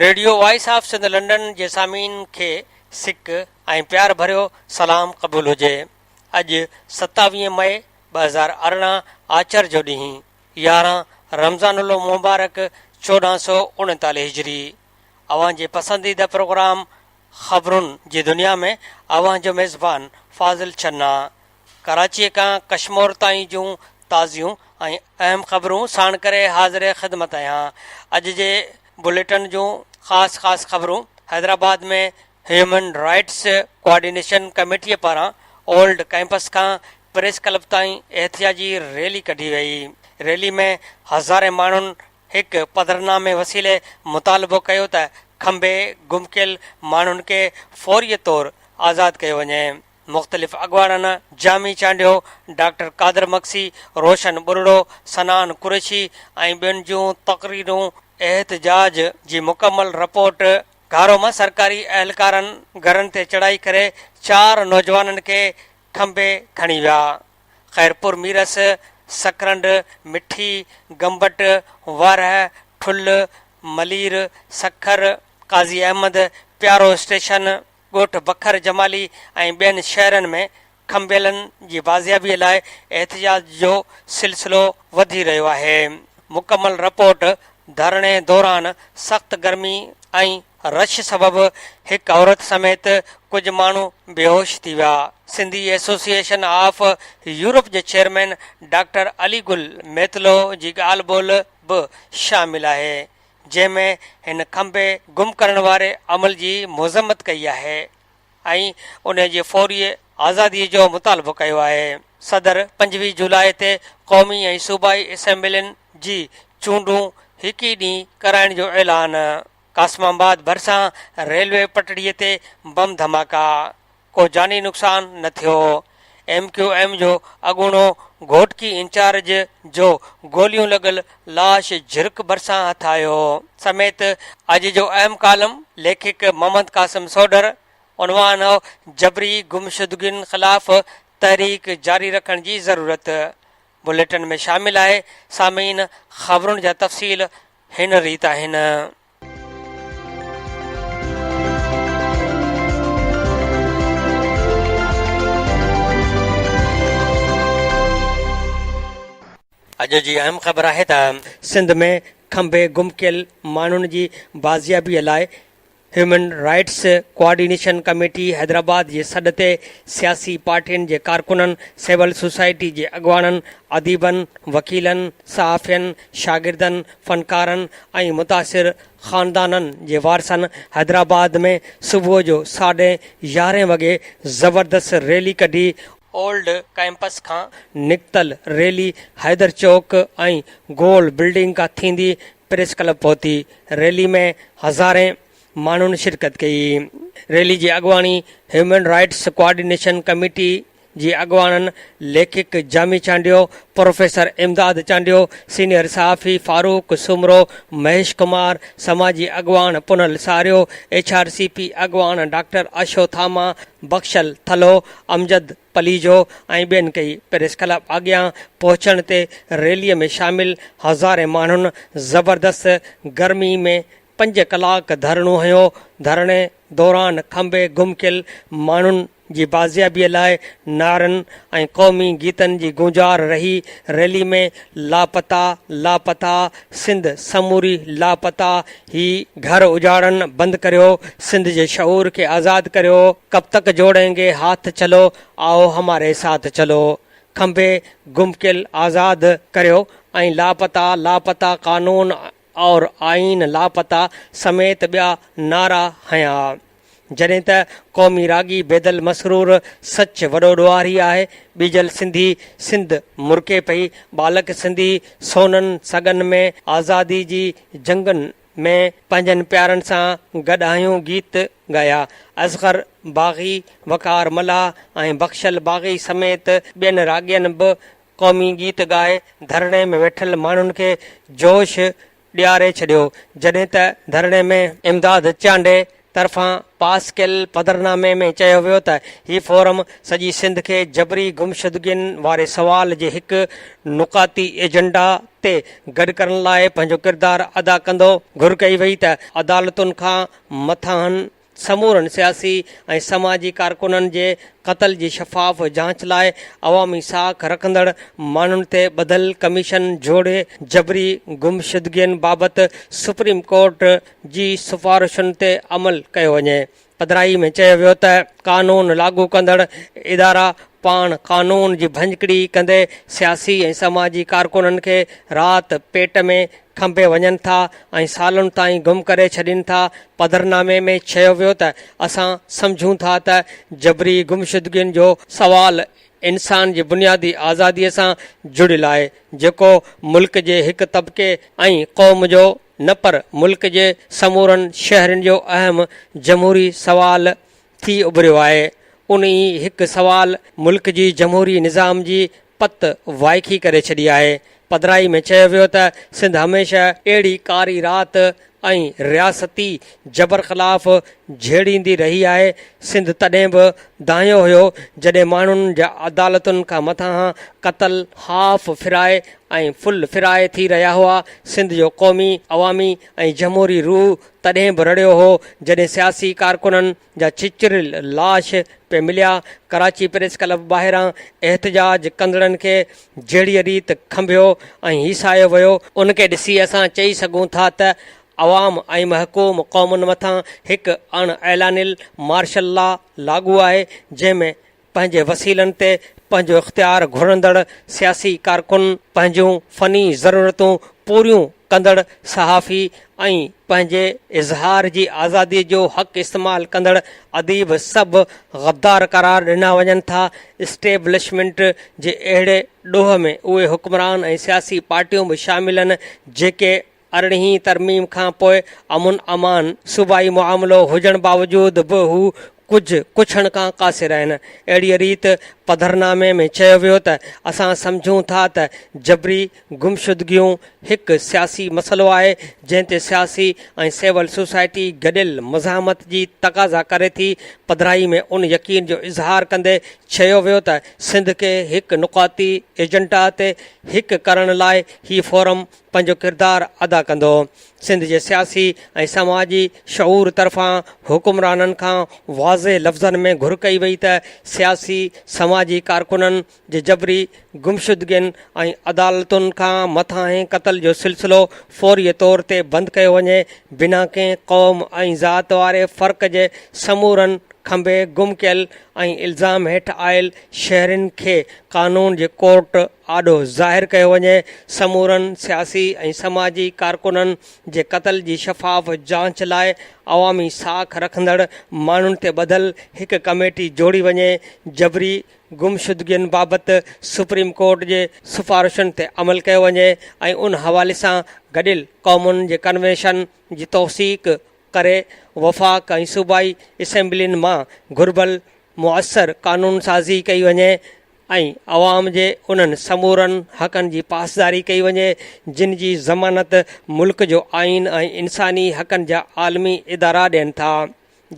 Radio voice of Sindh London جي سامعين کي سڪ ۽ پيار ڀريو سلام قبول هجي. اڄ 27 مئي 2018 آچر جو ڏينهن 11 رمضان المبارڪ 1439 هجري اوهان جي پسنديده پروگرام خبرن جي دنيا ۾ اوهان جو ميزبان فاضل چنا ڪراچيء کان ڪشمور تائين جون تازيون ۽ اهم خبرون ساڻ ڪري حاضر خدمت آهيان. اڄ جي بليٽن جون خاص خاص خبرون، حيدرآباد ۾ هيومن رائٽس ڪوآرڊينيشن ڪميٽيء پاران اولڊ ڪئمپس کان پريس ڪلب تائين احتجاجي ريلي ڪڍي وئي. ريلي ۾ هزارين ماڻهن هڪ پڌرنامي وسيلي مطالبو ڪيو ته کنڀي گم ڪيل ماڻهن کي فوري طور آزاد ڪيو وڃي. مختلف اڳواڻن جامي چانڊيو، ڊاڪٽر قادر مگسي، روشن ٻرڙو، صنعان قريشي ۽ ٻين جون تقريرون احتجاج جي مڪمل رپورٽ گهارو مان سرڪاري اهلڪارن گهرن تي چڙهائي ڪري چار نوجوانن کي کنڀي کڻي ويا. خيرپور ميرس، سڪرنڊ، مٺي، گمبٽ، وارهه، ٺل، ملير، سکر، قاضي احمد، پيارو اسٽيشن، ڳوٺ بکر جمالي ۽ ٻين شهرن ۾ کنڀيلن جي بازيابي لاء احتجاج جو سلسلو وڌي رهيو آهي. مڪمل رپورٽ ڌرڻي دوران سخت گرمي ۽ رش سبب هڪ عورت سميت ڪجهه ماڻهو بيهوش ٿي ويا. سنڌي ايسوسيئيشن آف يورپ جي چيئرمين ڊاڪٽر علي گل ميتلو جي ڳالهه ٻولهه به شامل آهي. جنهن ۾ هن کنڀي گم ڪرڻ واري عمل جي مذمت ڪئي آهي ۽ انهي جي فوري آزادي جو مطالبو ڪيو آهي. صدر 25 جولاء تي قومي ۽ صوبائي اسيمبلين جي چونڊون هڪ ئي ڏينهن ڪرائڻ جو اعلان. قاسم آباد ڀرسان ريلوي پٽڙي تي بم ڌماڪا. ڪو جاني نقصان نه ٿيو. ايم ڪيو ايم جو اڳوڻو گهوٽڪي انچارج جو گوليون لڳل لاش جھرڪ ڀرسان هٿ آيو. سميت اڄ جو اهم ڪالم ليکڪ محمد قاسم سوڍر عنوان هو جبري گمشدگين خلاف تحريڪ جاري رکڻ جي ضرورت بليٽن ۾ شامل آهي. سامعين خبرن جا تفصيل هن ريت آهن. اڄ جي اهم خبر آهي ته سنڌ ۾ کنڀي گم ڪيل ماڻهن جي بازيابي لاء human rights coordination committee Hyderabad جي سڏ تي سياسي پارٽين جي ڪارڪنن، سول سوسائٽي جي اڳواڻن، اديبن، وڪيلن، صحافين، شاگردن، فنڪارن ۽ متاثر خاندانن جي وارثن حيدرآباد ۾ صبح جو ساڍي يارهين وڳي زبردست ريلي ڪڍي، اولڊ ڪئمپس کان نڪتل ريلي حيدر چوڪ ۽ گول بلڊنگ کان ٿيندي پريس ڪلب پهتي، ريلي ۾ هزارين ماڻهن شرڪت ڪئي. ريلي جي اڳواڻي هيومن رائٽس ڪوآرڊينيشن ڪميٽي جي اڳواڻن ليکڪ جامي چانڊيو، پروفيسر امداد چانڊيو، سينيئر صحافي فاروق سومرو، مهيش ڪمار، سماجي اڳواڻ Punhal Sario, H R C P اڳواڻ ڊاڪٽر اشو ٿاما، بخشل ٿلهو، امجد پليجو ۽ ٻين ڪئي. پريس ڪلب اڳيان پهچڻ تي ريلي ۾ شامل هزارين ماڻهن زبردست گرمي ۾ پنج ڪلاڪ ڌرڻو هنيو، ڌرڻي دوران کنڀي گم ڪيل ماڻهن جي بازيابي لاء نعرن ۽ قومي گيتن جي گونجار رهي، ريلي ۾ لاپتا لاپتا سنڌ سموري لاپتا، هي گهر اجاڙڻ بند ڪريو، سنڌ جي شعور کي آزاد ڪريو، ڪب تڪ جوڙين گي هاٿ چلو، آئو هماري ساٿ چلو، کنڀي گم ڪيل آزاد ڪريو ۽ لاپتا لاپتا قانون اور آئين لاپتا سميت ٻيا نعرا هنيا. جڏهن ته قومي راڳي بيدل مسرور سچ وڏو ڏوهاري آهي، ٻيجل سنڌي سنڌ مرڪي پئي، ٻالڪ سنڌي سونن سڳن ۾ آزادي جي جنگن ۾ پنهنجن پيارن سان گڏ آهيون گيت ڳايا. اصغر باغي، وقار ملاح ۽ بخشل باغي سميت ٻين راڳين به قومي گيت ڳائي ڌرڻي ۾ ويٺل ماڻهن کي جوش ڏياري ڇڏيو، جڏهن ته ڌرڻي ۾ امداد چانڊيي، طرفان پاس ڪيل پڌرنامي ۾ چيو ويو ته هي فورم سڄي سنڌ کي جبري گمشدگين واري سوال جي هڪ نقاطي ايجنڊا تي گڏ ڪرڻ لاء پنهنجو ڪردار ادا ڪندو. گهر ڪئي وئي ته عدالتن کان مٿانهن سمورن سياسي ۽ سماجي ڪارڪنن جي قتل جي شفاف جاچ لاء عوامي ساک رکندڙ ماڻهن تي ٻڌل ڪميشن جوڙي جبري گمشدگين بابت سپريم ڪورٽ جي سفارشن تي عمل ڪيو وڃي. پڌرائي ۾ چيو ويو ته قانون لاڳو ڪندڙ ادارا پاڻ قانون جي ڀڃڪڙي ڪندي سياسي ۽ سماجي ڪارڪنن کي رات پيٽ ۾ کنڀي وڃن ٿا ۽ سالن تائين گم ڪري ڇڏين ٿا. پڌرنامي ۾ چيو ويو ته اسان سمجهون ٿا ته جبري گمشدگين جو سوال انسان جي بنيادي آزادي سان جڙيل آهي جيڪو ملڪ جي هڪ طبقي ۽ قوم جو نه پر ملڪ جي سمورن شهرين جو اهم جمهوري سوال ٿي اڀريو آهي. ان ئي هڪ سوال ملڪ جي جمهوري نظام جي پت وائکي ڪري ڇڏي آهي. پڌرائي ۾ چيو ويو ته سنڌ هميشه اهڙي ڪاري رات ۽ رياستي جبر خلاف جهيڙيندي رهي آهي. سنڌ تڏهن به دانهيو هيو جڏهن ماڻهن جا عدالتن کان مٿانهان قتل هاف فرائي ۽ فل فرائي ٿي رهيا هئا. سنڌ جو قومي، عوامي ۽ جمهوري روح تڏهن به رڙيو هو جڏهن سياسي ڪارڪنن جا چچريل لاش پئي مليا. ڪراچي پريس ڪلب ٻاهران احتجاج ڪندڙن کي جهڙيء ريت کنڀيو ۽ هيسايو ويو، ان کي ڏسي اسان چئي سگهون ٿا ته عوام ۽ محڪوم قومن مٿان هڪ اڻ اعلانيل مارشل لا لاڳو آهي، جنهن ۾ پنهنجي وسيلن تي پنهنجو اختيار گهرندڙ سياسي ڪارڪن، پنهنجون فني ضرورتون پوريون ڪندڙ صحافي ۽ پنهنجي اظهار جي آزادي جو حق استعمال ڪندڙ اديب سڀ غدار قرار ڏنا وڃن ٿا. اسٽيبلشمينٽ جي اهڙي ڏوهه ۾ اهي حڪمران ۽ سياسي پارٽيون به شامل آهن جيڪي ارڙهين ترميم کان پوء امن امان صوبائي معاملو هجڻ باوجود به هو ڪجهه ڪڇڻ کان قاصر آهن. اهڙيء ريت پڌرنامي ۾ چيو ويو ته اسان سمجهون ٿا ته جبري گمشدگيون هڪ سياسي مسئلو آهي جنهن تي سياسي ۽ سول سوسائٽي گڏيل مزاحمت جي تقاضا ڪري ٿي. پڌرائي ۾ ان يقين جو اظهار ڪندي چيو ويو ته سنڌ کي هڪ نقاطي ايجنڊا تي هڪ ڪرڻ لاء هي فورم پنهنجو ڪردار ادا ڪندو. سنڌ جي سياسي ۽ سماجي شعور طرفان حڪمرانن کان واضح لفظن ۾ گهر ڪئي وئي ته سياسي سماجي ڪارڪنن جي جبري گمشدگين ۽ عدالتن کان مٿانهين قتل جو سلسلو فوري طور تي بند ڪيو وڃي، بنا ڪنهن قوم ۽ ذات واري فرق جي سمورن کنڀي گم ڪيل ۽ الزام هيٺ آيل شهرين کي قانون جي ڪورٽ آڏو ظاهر ڪيو وڃي، سمورن سياسي ۽ سماجي ڪارڪنن جي قتل جي شفاف جاچ لاء عوامي ساک رکندڙ ماڻهن تي ٻڌل هڪ ڪميٽي جوڙي وڃي، جبري گمشدگين بابت سپريم ڪورٽ جي سفارشن تي عمل ڪيو وڃي ۽ ان حوالي سان گڏيل قومن جي ڪنوينشن جي توثيق ڪري وفاق ۽ صوبائي اسيمبلين مان گهربل مؤثر قانونسازي ڪئي وڃي ۽ عوام جي انهن سمورن حقن جي پاسداري ڪئي وڃي جن جي ضمانت ملڪ جو آئين ۽ انساني حقن جا عالمي ادارا ڏين ٿا.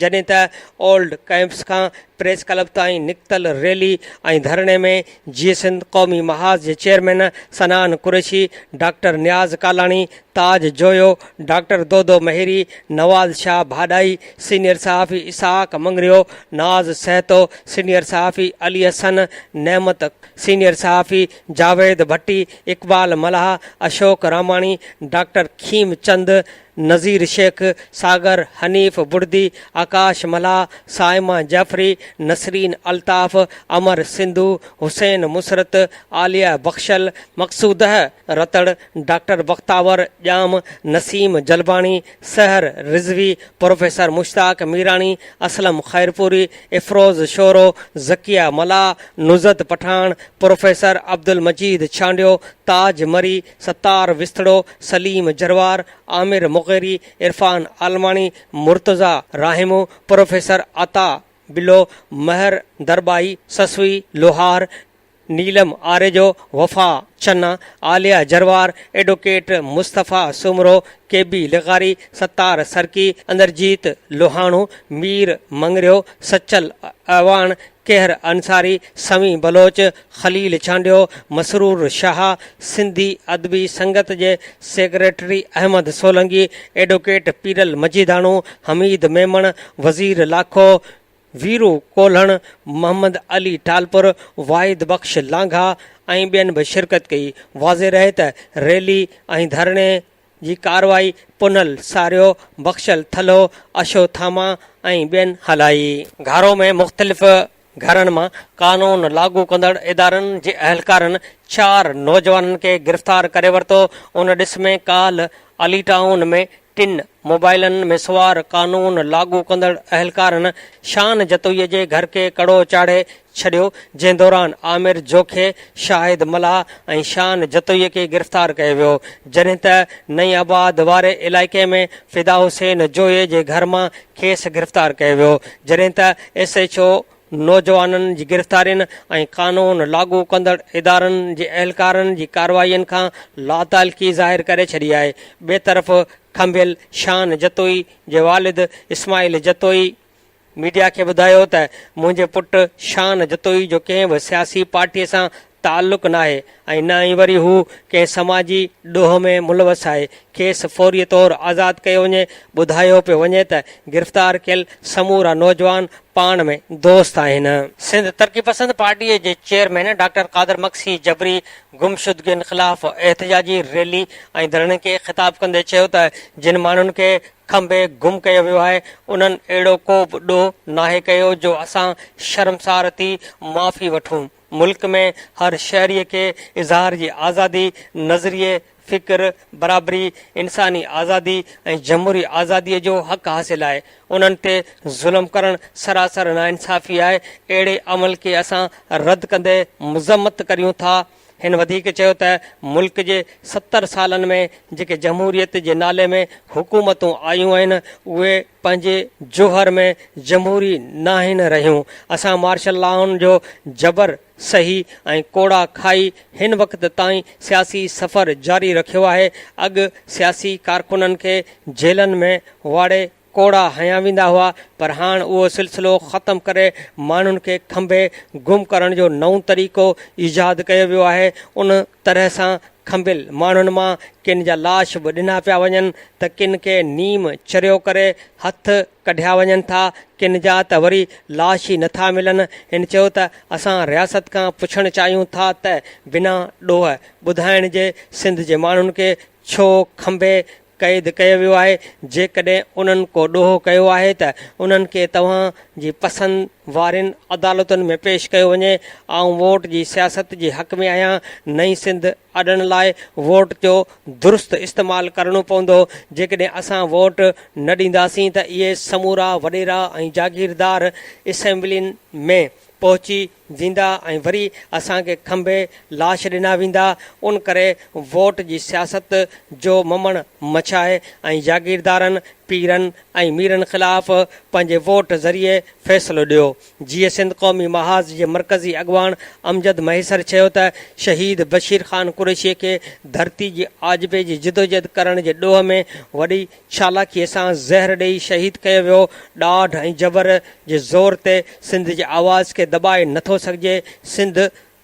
جڏهن ته اولڊ ڪئمپس کان پريس ڪلب تائين نڪتل ريلي ۽ ڌرڻي ۾ جيئي سنڌ قومي محاذ جي chairman Sanan Qureshi, doctor Niaz Kalani, Taj Joyo, doctor Dodo Maheri, Nawaz Shah Bhadai, senior صحافي اسحاق مڱريو، ناز سهتو، سينيئر صحافي علي حسن نعمت، سينيئر صحافي جاويد ڀٽي، اقبال ملاح، اشوڪ راماڻي، ڊاڪٽر کيم چند، نذير شيخ، ساگر حنيف بڙدي، آڪاش ملاح، صائمه جعفري، نسرين الطاف، امر سنڌو، حسين مسرت، عاليه بخشل، مقصوده رتڙ، ڊاڪٽر بختاور ڄام، نسيم جلباڻي، سحر رضوي، پروفيسر مشتاق ميراڻي، اسلم خيرپوري، افروز شورو، ذڪيه ملاح، نزهت پٺاڻ، پروفيسر عبدالمجيد ڇانڊيو، تاج مري، ستار وسطڙو، سليم جروار، عامر مغيري، عرفان عالماڻي، مرتضيٰ راهمون، پروفيسر عطا بلو، مهر درٻائي، سسئي لوهار، Neelam Arejo, Wafa Channa, Aliya Jarwar, advocate Mustafa Soomro, K B لغاري، ستار سرڪي، اندرجيت لوهاڻو، مير مڱريو، سچل اعواڻ، ڪيهر انصاري، سميع بلوچ، خليل چانڊيو، مسرور شاهه، سنڌي ادبي سنگت جي secretary Ahmed Solangi, advocate Piral Majidano, Hamid Memon, وزير لاکو، ويرو ڪولهڻ، محمد علي ٽالپر، واحد بخش لانگاهه ۽ ٻين به شرڪت ڪئي. واضح رهي ته ريلي ۽ ڌرڻي جي ڪارروائي پنهل ساريو، بخشل ٿلهو، اشو ٿاما ۽ ٻين هلائي. گهارو ۾ مختلف گهرن مان قانون لاڳو ڪندڙ ادارن جي اهلڪارن چار نوجوانن کي گرفتار ڪري ورتو. ان ڏس ۾ ڪالهه علي ٽائون ۾ ٽن موبائلن ۾ سوار قانون لاڳو ڪندڙ اهلڪارن شان جتوئي جي گهر کي ڪڙو چاڙهي ڇڏيو، جنهن دوران عامر جوکي، شاهد ملاح ۽ شان جتوئي کي گرفتار ڪيو ويو، جڏهن ته نئين آباد واري علائقي ۾ فدا حسين جويي جي گهر مان کيس گرفتار ڪيو ويو، جڏهن ته ايس ايڇ او نوجوانن جي گرفتارين ۽ قانون لاڳو ڪندڙ ادارن جي اهلڪارن جي ڪارروائين کان لاتعلقي ظاهر ڪري ڇڏي آهي. ٻئي طرف کنڀيل شان جتوئي جي والد اسماعيل جتوئي ميڊيا کي ٻڌايو ته منهنجي پٽ شان جتوئي جو ڪنهن به سياسي پارٽي سان تعلق ناهي ۽ نه ئي وري هو ڪنهن سماجي ڏوهه ۾ ملوث آهي، کيس فوري طور آزاد ڪيو وڃي، ٻڌايو پيو وڃي ته گرفتار ڪيل سمورا نوجوان پاڻ ۾ دوست آهن. سنڌ ترقي پسند پارٽي جي چيئرمين ڊاڪٽر قادر مگسي جبري گمشدگين خلاف احتجاجي ريلي ۽ ڌرڻي کي خطاب ڪندي چيو ته جن ماڻهن کي کنڀي گم ڪيو ويو آهي، انهن اهڙو ڪو به ڏوهه ناهي ڪيو جو اسان شرمسار ٿي معافي وٺون. ملڪ ۾ هر شهري کي اظهار جي آزادي، نظريي، فڪر، برابري، انساني آزادي ۽ جمهوري آزادي جو حق حاصل آهي، انهن تي ظلم ڪرڻ سراسر ناانصافي آهي، اهڙي عمل کي اسان رد ڪندي مذمت ڪريون ٿا. هن وڌيڪ چيو ته ملڪ جي 70 سالن ۾ جيڪي جمهوريت جي نالي ۾ حڪومتون آيون آهن اهي پنهنجي جوهر ۾ جمهوري ناهن رهيون، اسان مارشل لائن جو جبر سهي ۽ ڪوڙا کائي هن وقت تائين سياسي سفر جاري رکيو آهي، اڳ سياسي ڪارڪنن کي جيلن ۾ واڙي ڪوڙا هنيا ويندا هئا پر هاڻ اهو سلسلو ختم ڪري ماڻهن کي کنڀي گم ڪرڻ جو نئون طريقو ايجاد ڪيو ويو آهي، ان طرح سان کنڀيل ماڻهن مان ڪن جا لاش به ڏنا پيا وڃن ته ڪن کي نيم چريو ڪري هٿ ڪڍيا وڃن ٿا، ڪن جا ته وري لاش ئي نٿا ملن. هن چيو ته اسان رياست کان پڇڻ چاهيون ٿا ته بنا ڏوهه ٻڌائڻ جي سنڌ جي ماڻهن کي ڇو کنڀي قيد ڪيو ويو آهي، جيڪڏهن انهن ڪو ڏوهه ڪيو آهي ته انهن کي توهان جي پسند وارين عدالتن ۾ پيش ڪيو وڃي، آئون ووٽ جي سياست جي حق ۾ آهيان، نئين سنڌ اڏڻ لاء ووٽ جو درست استعمال ڪرڻو پوندو، جيڪڏهن اسان ووٽ نه ڏينداسين ته اهي سمورا وڏيرا ۽ جاگيردار اسيمبلين ۾ پهچي ويندا ۽ وري اسان کي کنڀي لاش ڏنا ويندا، ان ڪري ووٽ جي سياست جو ممڻ مڇائي ۽ جاگيردارن، پيرن ۽ ميرن خلاف پنهنجي ووٽ ذريعي فيصلو ڏيو. جيئي سنڌ قومي محاذ جي مرڪزي اڳواڻ امجد مهيسر چيو ته شهيد بشير خان قريشي کي ڌرتي جي آجپي جي جدوجهد ڪرڻ جي ڏوهه ۾ وڏي چالاڪيء سان زهر ڏيئي شهيد ڪيو ويو، ڏاڍ ۽ جبر جي زور تي سنڌ جي آواز کي دٻائي نٿو سگهجي، سنڌ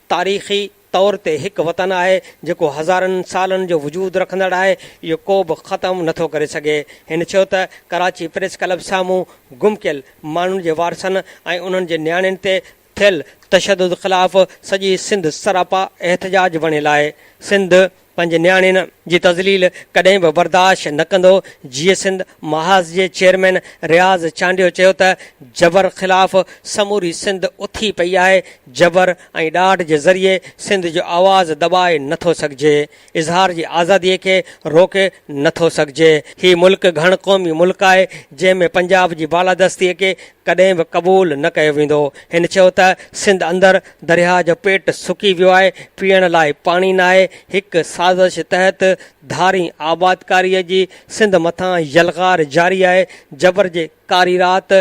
تاريخي طور تي هڪ وطن آهي، جيڪو هزارن سالن جو وجود رکندڙ آهي، اهو ڪو به ختم نٿو ڪري سگهي. هن چيو ته ڪراچي پريس ڪلب سامهون گم ڪيل ماڻهن جي وارثن ۽ انهن جي نياڻين تي ٿيل تشدد خلاف سڄي سنڌ سراپا احتجاج بڻيل آهي، سنڌ پنهنجي نياڻين جي تذليل ڪڏهن به برداشت نه ڪندو، جيئي سنڌ محاذ جي چيئرمين رياض چانڊيو چيو ته جبر خلاف سموري سنڌ اٿي پئي آهي، جبر ۽ ڏاڍ جي ذريعي سنڌ جو آواز دٻائي نٿو سگهجي، اظهار جي آزادي کي روڪي نٿو سگهجي، هي ملڪ گهڻ قومي ملڪ آهي جنهن ۾ پنجاب جي بالادستي کي ڪڏهن به قبول نه ڪيو ويندو. هن چيو ته سنڌ اندر درياهه جو پيٽ سڪي ويو آهي، پيئڻ لاء پاڻي ناهي، هڪ. سازش تحت ڌارين آبادڪاري جي سنڌ مٿان يلغار جاري آهي، جبر جي ڪاري رات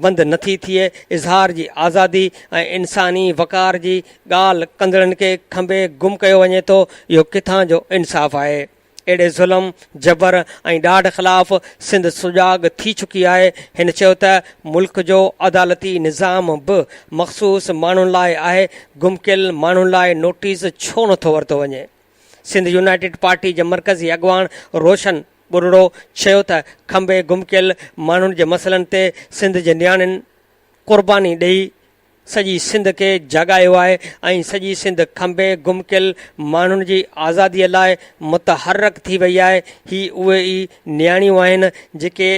بند نٿي ٿئي، اظهار جي آزادي ۽ انساني وقار جي ڳالهه ڪندڙن کي کنڀي گم ڪيو وڃي ٿو، اهو ڪٿان جو انصاف آهي؟ اهڙي ظلم، جبر ۽ ڏاڍ خلاف سنڌ سجاڳ ٿي چڪي آهي. هن چيو ته ملڪ جو عدالتي نظام به مخصوص ماڻهن لاء آهي، گم ڪيل ماڻهن لاء نوٽيس ڇو نٿو ورتو وڃي؟ سنڌ يونائيٽيڊ پارٽي جي مرڪزي اڳواڻ روشن ٻرڙو چيو ته کنڀي گم ڪيل ماڻهن جي مسئلن تي سنڌ جي نياڻين قرباني ڏئي سڄي سنڌ کي جاڳايو آهي ۽ سڄي سنڌ کنڀي گم ڪيل ماڻهن جي آزادي لاء متحرڪ ٿي وئي آهي، هي اهي ئي نياڻيون آهن جيڪي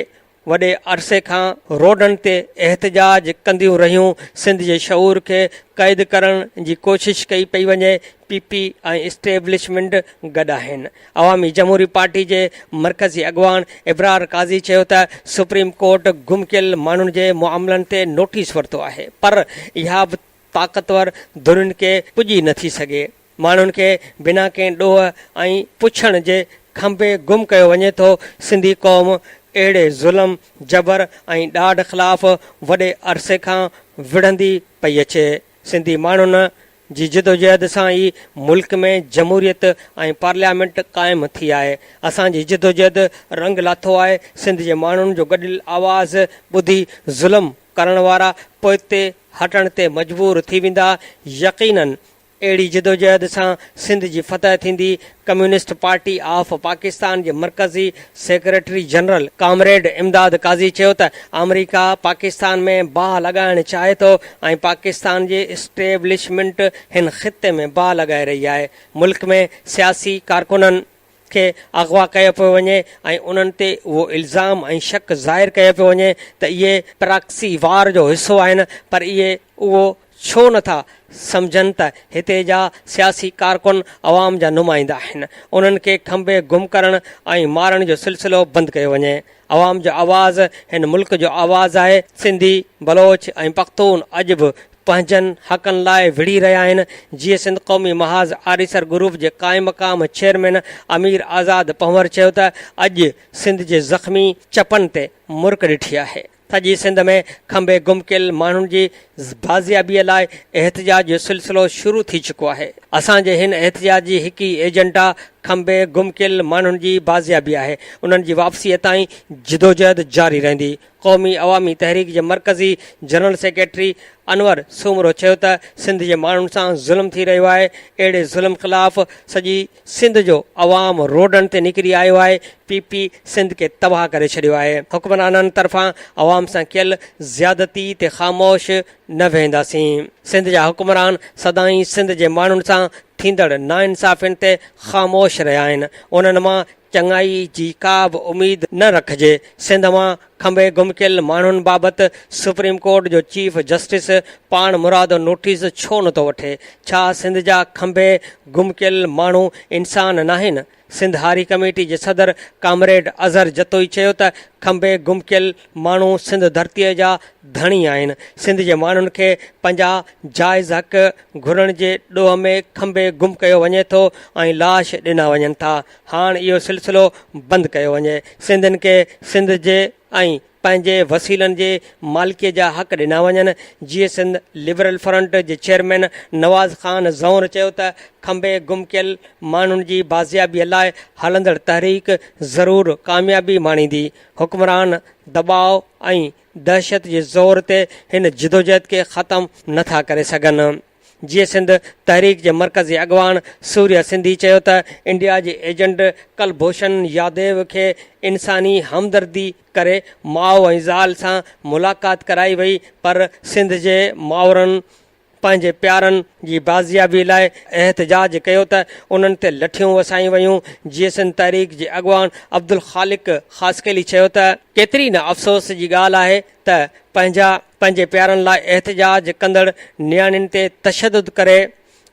وڏي عرصي کان روڊن تي احتجاج ڪنديون رهيون، سنڌ جي شعور کي قيد ڪرڻ جي ڪوشش ڪئي پئي وڃي، پي پي ۽ اسٽيبلشمينٽ گڏ آهن. عوامي جمهوري پارٽي جي مرڪزي اڳواڻ ابرار قاضي چيو ته سپريم ڪورٽ گم ڪيل ماڻهن جي معاملن تي نوٽيس ورتو آهي پر اها به طاقتور ڌرين کي پڄي نه ٿي سگهي، ماڻهن کي بنا ڪنهن ڏوهه ۽ پڇڻ جي کنڀي گم ڪيو وڃي ٿو، سنڌي قوم اهڙي ظلم، جبر ۽ ڏاڍ خلاف وڏي عرصي کان وڙهندي پئي اچي. سنڌي ماڻهن جي جدوجهد سان ئي ملڪ ۾ جمهوريت ۽ پارليامينٽ قائم ٿي آهي. اسان جي جدوجهد رنگ لاٿو آهي. سنڌ جي ماڻهن جو گڏيل آواز ٻڌي ظلم ڪرڻ وارا پوئتي هٽڻ تي مجبور ٿي ويندا. يقينن اهڙي جدوجهد سان سنڌ جي فتح ٿيندي. ڪميونسٽ پارٽي آف پاڪستان جي مرڪزي secretary general comrade Imdad Qazi چيو ته آمريڪا پاڪستان ۾ باهه لڳائڻ چاهي ٿو ۽ پاڪستان جي اسٽيبلشمينٽ هن خطي ۾ باهه لڳائي رهي آهي، ملڪ ۾ سياسي ڪارڪنن کي اغوا ڪيو پيو وڃي ۽ انهن تي اهو الزام ۽ شڪ ظاهر ڪيو پيو وڃي ته اهي پراڪسي وار جو حصو آهن پر اهي اهو ڇو نه ٿا سمجهن ته هتي جا سياسي ڪارڪن عوام جا نمائندا آهن، انهن کي کنڀي گم ڪرڻ ۽ مارڻ جو سلسلو بند ڪيو وڃي. عوام جو آواز هن ملڪ جو آواز آهي. سنڌي، بلوچ ۽ پختون اڄ به پنهنجن حقن لاء وڙهي رهيا آهن. جيئي سنڌ قومي محاذ آريسر گروپ جي قائم مقام چيئرمين امير آزاد پنهور چيو ته اڄ سنڌ جي زخمي چپن تي مرڪ ڏٺي آهي. سڄي سنڌ ۾ کنڀي گم ڪيل ماڻهن جي بازيابيء لاء احتجاج جو سلسلو شروع ٿي چڪو آهي. اسان جي هن احتجاج جي هڪ ئي ايجنڊا کنڀي گم ڪيل ماڻهن جي بازيابي آهي. انهن جي واپسيء تائين جدوجهد جاري رهندي. قومي عوامي تحريڪ جي مرڪزي جنرل سيڪريٽري انور سومرو چيو ته سنڌ جي ماڻهن سان ظلم ٿي رهيو آهي، اهڙي ظلم خلاف سڄي سنڌ جو عوام روڊن تي نڪري آيو آهي، پي پي سنڌ کي تباهه ڪري ڇڏيو آهي، حڪمرانن طرفان عوام سان ڪيل زيادتي تي خاموش نه ويهنداسين، سنڌ جا حڪمران سدائين سنڌ جي ماڻهن سان ٿيندڙ ناانصافين تي خاموش رهيا آهن، انهن مان چڱائي جي ڪا به اميد نه رکجي، سنڌ مان کنڀي گم ڪيل ماڻهن بابت سپريم ڪورٽ جو چيف جسٽس پاڻ مرادو نوٽيس ڇو نٿو وٺي؟ ڇا سنڌ جا کنڀي گم ڪيل ماڻهو انسان ناهن؟ سنڌ هاري ڪميٽي جي صدر ڪامريڊ اظهر جتوئي چيو ته کنڀي گم ڪيل ماڻهو سنڌ ڌرتيء جا ڌڻي آهن، سنڌ جي ماڻهن کي پنهنجا جائز حق گهرڻ جي ڏوهه ۾ کنڀي گم ڪيو وڃي ٿو ۽ لاش ڏنا وڃن ٿا، هاڻ اهو سلسلو بند ڪيو وڃي، سنڌين کي سنڌ جي ۽ پنهنجي وسيلن جي مالڪي جا حق ڏنا وڃن، جيئي سنڌ لبرل فرنٽ جي چيئرمين نواز خان زئور چيو ته کنڀي گم ڪيل ماڻهن جي بازيابي لاء هلندڙ تحريڪ ضرور ڪاميابي ماڻيندي، حڪمران دٻاء ۽ دهشت جي زور تي هن جدوجهد کي ختم نٿا ڪري سگهن. جيئي سنڌ تحريڪ جي مرڪزي اڳواڻ سوريا سنڌي چيو ته انڊيا جي ايجنٽ ڪلڀوشن ياديو کي انساني همدردي ڪري ماء ۽ زال سان ملاقات ڪرائي وئي پر سنڌ جي مائرن پنهنجي پيارن جي بازيابي لاء احتجاج ڪيو ته انهن تي لٺيون وسايون ويون، جيئي سنڌ تحريڪ جي اڳواڻ عبدالخالق خاصخيلي چيو ته ڪيتري نه افسوس جي ڳالهه آهي ته پنهنجا پنهنجي پيارن لاء احتجاج ڪندڙ نياڻين تي تشدد ڪري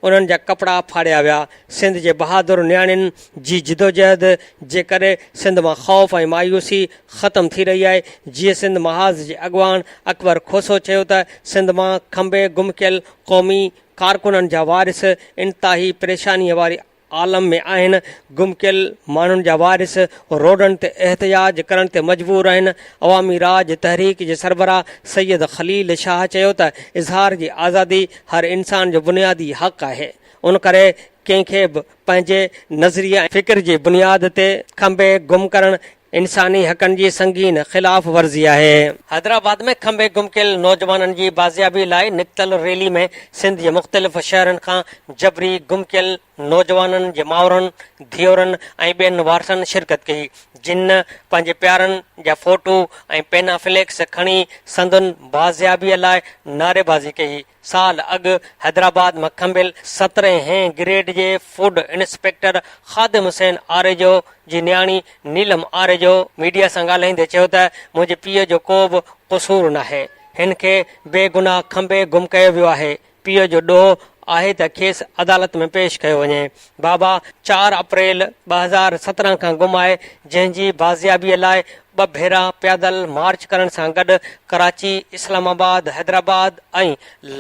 انهن جا ڪپڙا ڦاڙيا ويا، سنڌ جي بهادر نياڻين جي جدوجهد جي ڪري سنڌ مان خوف ۽ مايوسي ختم ٿي رهي آهي، جيئي سنڌ محاذ جي اڳواڻ اڪبر کوسو چيو ته سنڌ مان کنڀي گم ڪيل قومي ڪارڪنن جا وارث انتهائي پريشاني واري. عالم ۾ آهن، گم ڪيل ماڻهن جا وارث روڊن تي احتجاج ڪرڻ تي مجبور آهن، عوامي راڄ تحريڪ جي سربراهه سيد خليل شاهه چيو ته اظهار جي آزادي هر انسان جو بنيادي حق آهي ان ڪري ڪنهن کي به پنهنجي نظريي ۽ فڪر جي بنياد تي کنڀي گم ڪرڻ انساني حقن جي سنگين خلاف ورزي آهي. حيدرآباد ۾ کنڀي گم ڪيل نوجوانن جي بازيابي لاء نڪتل ريلي ۾ سنڌ جي مختلف شهرن کان جبري گم ڪيل نوجوانن جي مائرن، ڌيئرن ۽ ٻين وارثن شرڪت ڪئي، جن پنهنجي پيارن جا فوٽو ۽ پينا فليڪس کڻي سندن بازيابي لاء نعريبازي ڪئي. سال اڳ حيدرآباد مان کنڀيل سترهين هين گريڊ جي فوڊ انسپيڪٽر خادم حسين آريجو جي نياڻي نيلم آريجو ميڊيا سان ڳالهائيندي چيو ته منهنجي پيء جو ڪو به قصور ناهي، هن کي بيگناهه کنڀي گم ڪيو ويو آهي، پيء جو ڏوهه آهي ته کيس عدالت ۾ پيش ڪيو وڃي. بابا چار اپريل 2017 کان گم آهي، جنهن جي بازيابيء لاء ٻه ڀيرا پيادل مارچ ڪرڻ سان گڏ ڪراچي، اسلام آباد، حيدرآباد ۽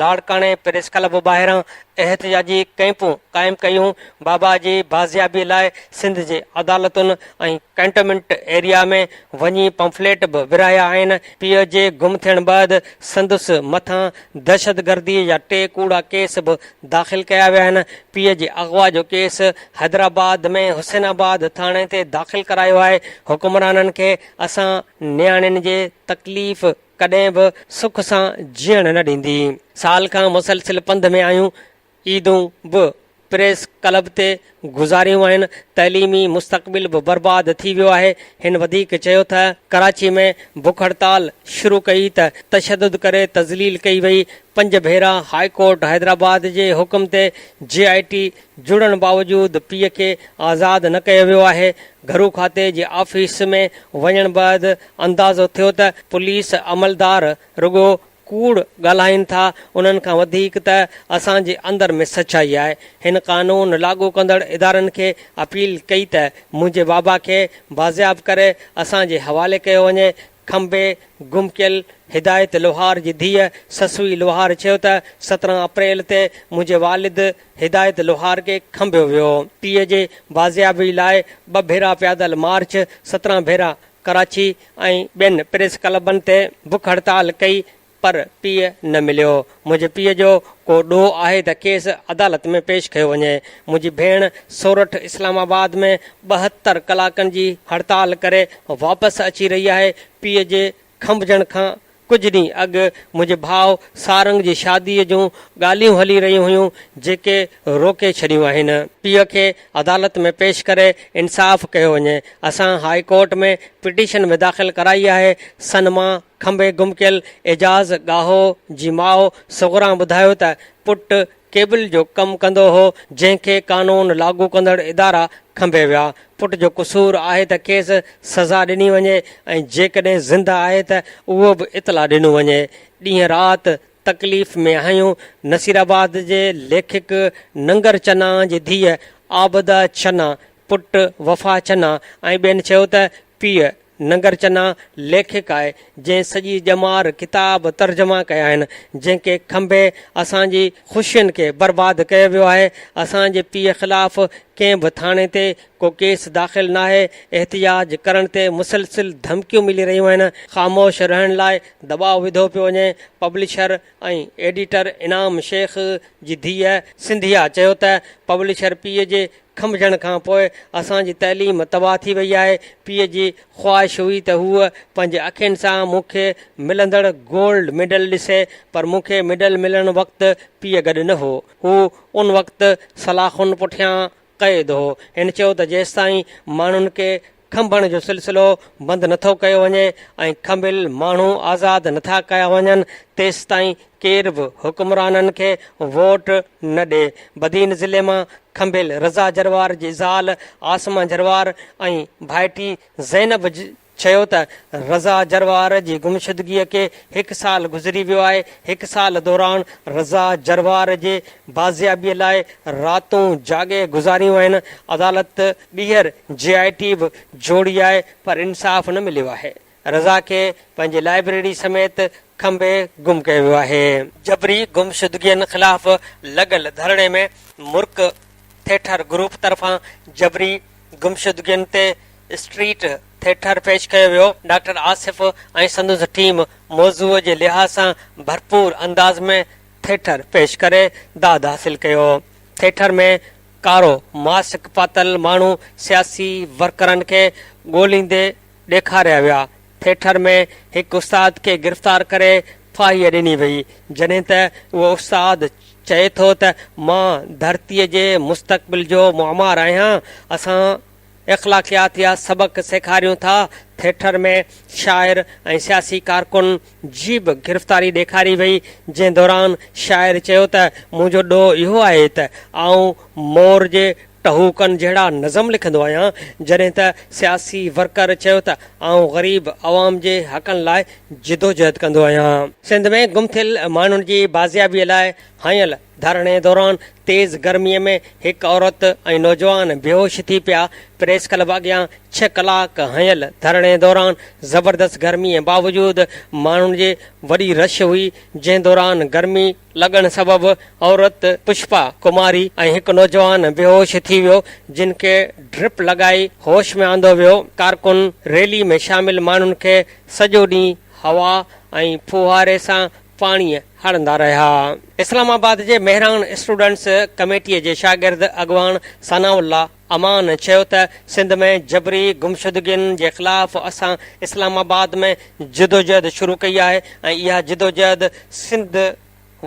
لاڙڪاڻي پريس ڪلب ٻاهران احتجاجي ڪئمپون قائم ڪيون، بابا جي بازيابي لاء سنڌ جي عدالتن ۽ ڪئنٽومينٽ ايريا ۾ وڃي پمفليٽ به ورهايا آهن، پيء جي گم ٿيڻ بعد سندس مٿان دهشتگردي جا ٽي ڪوڙا ڪيس به داخل ڪيا ويا آهن، پيء جي اغوا جو ڪيس حيدرآباد ۾ حسين آباد ٿاڻي تي داخل ڪرايو آهي، حڪمرانن کي اسان نياڻين جي تڪليف ڪڏهن به سک سان جيئڻ نه ڏيندي. سال کان مسلسل پنڌ ۾ آهيون، عيدون به پريس ڪلب تي گذاريون آهن، تعليمي مستقبل به برباد ٿي ويو آهي، هن وڌيڪ چيو تھ ڪراچي ۾ بک هڙتال شروع ڪئي ته تشدد ڪري تذليل ڪئي وئي، پنج ڀيرا هاء ڪورٽ حيدرآباد جي حڪم تي جي آء ٽي جڙڻ باوجود پيء کي آزاد نه ڪيو ويو آهي، گهرو کاتي جي آفيس ۾ وڃڻ بعد اندازو ٿيو ته پوليس عملدار رڳو ڪوڙ ڳالهائين ٿا، انهن کان وڌيڪ ته اسان جي اندر ۾ سچائي آهي. هن قانون لاڳو ڪندڙ ادارن کي اپيل ڪئي ته منهنجي بابا کي بازياب ڪري اسان جي حوالي ڪيو وڃي. کنڀي گم ڪيل هدايت لوهار جي ڌيء سسئي لوهار چيو ته 17 اپريل تي منهنجي والد هدايت لوهار کي کنڀيو ويو. پيء جي بازيابي لاء ٻه ڀيرا پيادل مارچ، 17 ڀيرا ڪراچي ۽ ٻين پريس ڪلبن تي بک هڙتال ڪئي پر پيء نه مليو. منهنجي پيء جو ڪو ڏوهه آهي ته کيس عدالت ۾ پيش ڪيو وڃي. منهنجي ڀيڻ سورٺ اسلام آباد ۾ 72 ڪلاڪن جي هڙتال ڪري واپس اچي رهي آهي. پيء جي کنڀجڻ کان ڪجهه ڏينهن اڳ منهنجي ڀاء سارنگ جي شاديء جون ڳالهيون هلي رهيون هيون، جيڪي روڪي ڇڏيون آهن. پيء کي عدالت ۾ پيش ڪري انصاف ڪيو وڃي. اسان هاء ڪورٽ ۾ پٽيشن به داخل ڪرائي آهي. سن مان کنڀي گم ڪيل اعجاز ڳاهو جي ماء صغران ٻڌايو ته پٽ ڪيبل جو ڪم ڪندو هو، جنهن کي قانون لاڳو ڪندڙ ادارا کنڀي ويا. پٽ جو قصور آهي ته کيس سزا ڏني وڃي ۽ جيڪڏهن زنده آهي ته اهو به اطلاع ڏنو وڃي. ڏينهن رات تڪليف ۾ آهيون. نصيرآباد جي ليکڪ ننگر چنا جي ڌيء عابده چنا، پٽ وفا چنا ۽ ٻين چيو ته پيء ننگر چنا ليکڪ آهي، جنهن سڄي ڄمار ڪتاب ترجما ڪيا آهن، جنهن کي کنڀي اسان جي خوشين کي برباد ڪيو ويو آهي، اسان جي پيء خلاف ڪنهن به ٿاڻي تي ڪو ڪيس داخل ناهي، احتجاج ڪرڻ تي مسلسل ڌمڪيون ملي رهيون آهن، خاموش رهڻ لاء دٻاء وڌو پيو وڃي، پبلشر ۽ ايڊيٽر انعام شيخ جي ڌيء سنڌيا چيو ته پبلشر پيء جي کنڀجڻ کان پوء اسان جي تعليم تباهه ٿي وئي آهي، پيء جي خواهش هئي ته هوء پنهنجي اکين سان مون کي ملندڙ گولڊ ميڊل ڏسي پر مون کي ميڊل ملڻ وقت پيء گڏ نه هو، هو ان وقت سلاخن پٺيان قيد هو. هن چيو ته جيستائين ماڻهن کي کنڀڻ جو سلسلو بند نٿو ڪيو وڃي ۽ کنڀيل ماڻهو آزاد نٿا ڪيا وڃن تيستائين ڪير به حڪمرانن کي ووٽ نه ڏي. بدين ضلعي مان کنڀيل رضا جروار جي زال عاصمه جروار ۽ ڀائٽي زينب چيو ته رضا جروار جي گمشدگي کي هڪ سال گذري ويو آهي، هڪ سال دوران رضا جروار جي بازيابي لاء راتون جاڳي گذاريون آهن، عدالت ٻيهر جي آء ٽي به جوڙي آهي پر انصاف نه مليو آهي، رضا کي پنهنجي لائبريري سميت کنڀي گم ڪيو ويو آهي. جبري گمشدگين خلاف لڳل ڌرڻي ۾ مرڪ. ٿيٽر گروپ طرفان جبري گمشدگين تي اسٽريٽ ٿيٽر پيش ڪيو ويو. ڊاڪٽر آصف ۽ سندس ٽيم موضوع جي لحاظ سان ڀرپور انداز ۾ ٿيٽر پيش ڪري داد حاصل ڪيو. ٿيٽر ۾ ڪارو ماسڪ پاتل ماڻهو سياسي ورڪرن کي ڳوليندي ڏيکاريا ويا. ٿيٽر ۾ هڪ استاد کي گرفتار ڪري ڦاهيء ڏني وئي، جڏهن ته اهو استاد چئي ٿو ته مان ڌرتيء جي مستقبل جو معمار آهيان، اسان اخلاقيات جا سبق سيکاريون ٿا. ٿيٽر ۾ شاعر ۽ سياسي ڪارڪن جي به گرفتاري ڏيکاري وئي، جنهن دوران شاعر چيو ته منهنجو ڏوهه اهو آهي ته آئون مور جي ٽهوڪن جهڙا نظم لکندو آهيان، جڏهن ته سياسي ورڪر چيو ته آئون غريب عوام جي حقن لاء جدوجهد ڪندو آهيان. سنڌ ۾ گم ٿيل ماڻهن جي بازيابي لاء هنيل ڌرڻي دوران تيز گرمي ۾ هڪ عورت ۽ نوجوان بيهوش ٿي پيا، پريس ڪلب اڳيان ڇهه ڪلاڪ هنيل ڌرڻي دوران زبردست گرمي باوجود ماڻهن جي وڏي رش هئي، جنهن دوران گرمي لڳڻ سبب عورت پشپا ڪماري ۽ هڪ نوجوان بيهوش ٿي ويو، جن کي ڊرپ لڳائي هوش ۾ آندو ويو. ڪارڪن ريلي ۾ شامل ماڻهن کي سڄو ڏينهن هوا ۽ ڦوهاري سان پاڻي هڻندا رهيا. اسلام آباد جي مهراڻ اسٽوڊنٽس ڪميٽي جي شاگرد اڳواڻ ثناء الله امان چيو ته سنڌ ۾ جبري گمشدگين جي خلاف اسان اسلام آباد ۾ جدوجهد شروع ڪئي آهي ۽ اها جدوجهد سنڌ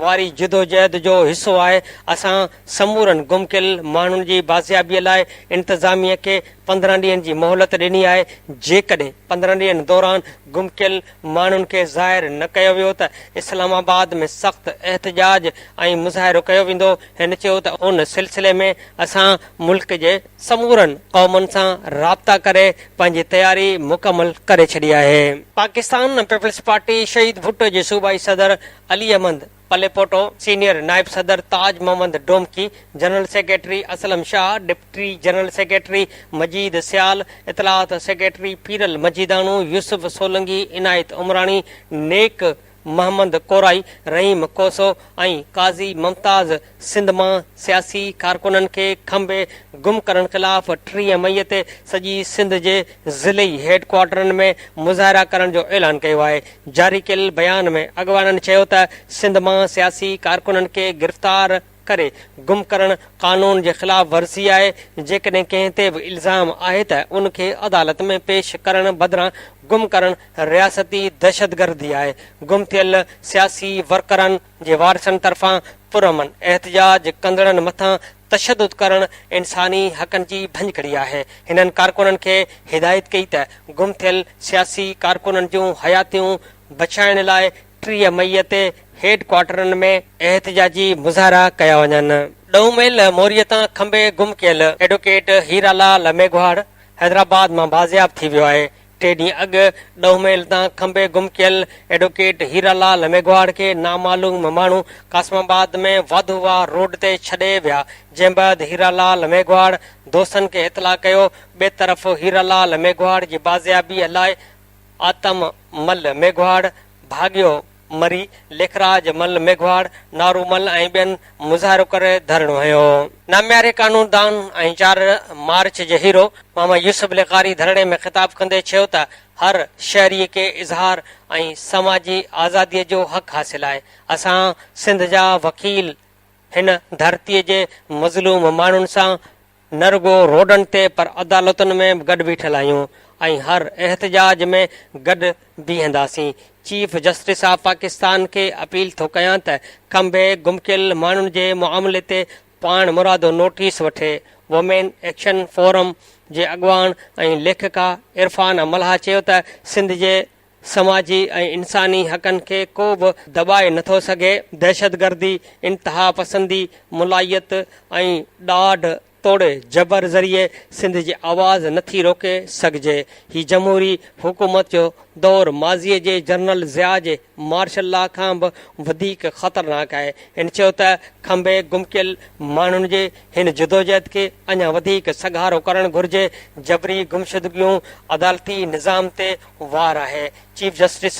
واري جدوجهد جو حصو آهي، اسان سمورن گم ڪيل ماڻهن جي بازيابي لاء انتظاميه کي 15 ڏينهن جي مهلت ڏني آهي، جيڪڏهن 15 ڏينهن دوران گم ڪيل ماڻهن کي ظاهر نه ڪيو ويو ته اسلام آباد ۾ سخت احتجاج ۽ مظاهرو ڪيو ويندو، هن چيو ته ان سلسلي ۾ اسان ملڪ جي سمورن قومن سان رابطا ڪري پنهنجي تياري مڪمل ڪري ڇڏي آهي. پاڪستان پيپلز پارٽي شهيد ڀٽو جي صوبائي صدر علي احمد پليپوٽو، سينيئر نائب صدر Taj Muhammad Domki, general secretary Aslam Shah, deputy general secretary Majeed Sial, اطلاعات سيڪريٽري پيرل مجيداڻو، يوسف سولنگي، عنايت عمراڻي، نيڪ محمد ڪورائي، رحيم کوسو ۽ قاضي ممتاز سنڌ مان سياسي ڪارڪنن کي کنڀي گم ڪرڻ خلاف 30 مئي تي سڄي سنڌ جي ضلعي هيڊ ڪوارٽرن ۾ مظاهرا ڪرڻ جو اعلان ڪيو آهي. جاري ڪيل بيان ۾ اڳواڻن چيو ته سنڌ مان سياسي ڪارڪنن کي گرفتار ڪري گم ڪرڻ قانون جي خلاف ورزي آهي، جيڪڏهن ڪنهن تي به الزام آهي ته ان کي عدالت ۾ پيش ڪرڻ بدران گم ڪرڻ رياستي دهشتگردي آهي، گم ٿيل سياسي ورڪرن جي وارثن طرفان پرامن احتجاج ڪندڙن مٿان تشدد ڪرڻ انساني حقن جي ڀڃڪڙي آهي، هنن ڪارڪنن کي هدايت ڪئي ته گم ٿيل سياسي ڪارڪنن جون حياتيون بچائڻ لاء 30 مئي تي هيڊ ڪوارٽرن ۾ احتجاجي مظاهرا ڪيا وڃن. ڏهون ميل موريء تان کنڀي گم ڪيل ايڊووڪيٽ هيرا لال ميگهواڙ حيدرآباد مان بازياب ٿي ويو آهي. ٽي ڏينهن اڳ ڏهون ميل تان کنڀي گم ڪيل ايڊووڪيٽ هيرا لال ميگهواڙ کي نامعلوم ماڻهو قاسم آباد ۾ واڌو واهه روڊ تي ڇڏي ويا، جنهن بعد هيرا لال ميگهواڙ دوستن کي اطلاع ڪيو. ٻئي طرف هيرا لال ميگهواڙ جي بازيابيء لاء آتم مل ميگهواڙ، ڀاڳيو مري، ليکراج مل ميگهواڙ، نارو مل ۽ ٻين مظاهرو ڪري ڌرڻو هنيو. نامياري قانوندان ۽ 4 مارچ جي هيرو ماما يوسف لغاري ڌرڻي ۾ خطاب ڪندي چيو ته هر شهري کي اظهار ۽ سماجي آزادي جو حق حاصل آهي، اسان سنڌ جا وڪيل هن ڌرتي جي مظلوم ماڻهن سان نه رڳو روڊن تي پر عدالتن ۾ به گڏ بيٺل آهيون ۽ هر احتجاج ۾ گڏ بيهنداسين. چيف جسٽس آف پاڪستان کي اپيل ٿو ڪيان ته کنڀي گم ڪيل ماڻهن جي معاملي تي پاڻ مرادو نوٽيس وٺي. وومين ايڪشن فورم جي اڳواڻ ۽ ليکڪا عرفانه ملاح چيو ته سنڌ جي سماجي ۽ انساني حقن کي ڪو به دٻائي نٿو سگهي، دهشتگردي، انتهاپسندي، ملائيت ۽ ڏاڍ توڙي جبر ذريعي سنڌ جي آواز نٿي روڪي سگهجي، هي جمهوري حڪومت جو دور ماضي جي جنرل ضياء جي مارشل لا کان به وڌيڪ خطرناڪ آهي، هن چيو ته کنڀي گم ڪيل ماڻهن جي هن جدوجهد کي اڃا وڌيڪ سگهارو ڪرڻ گهرجي، جبري گمشدگيون عدالتي نظام تي وار آهي، چيف جسٽس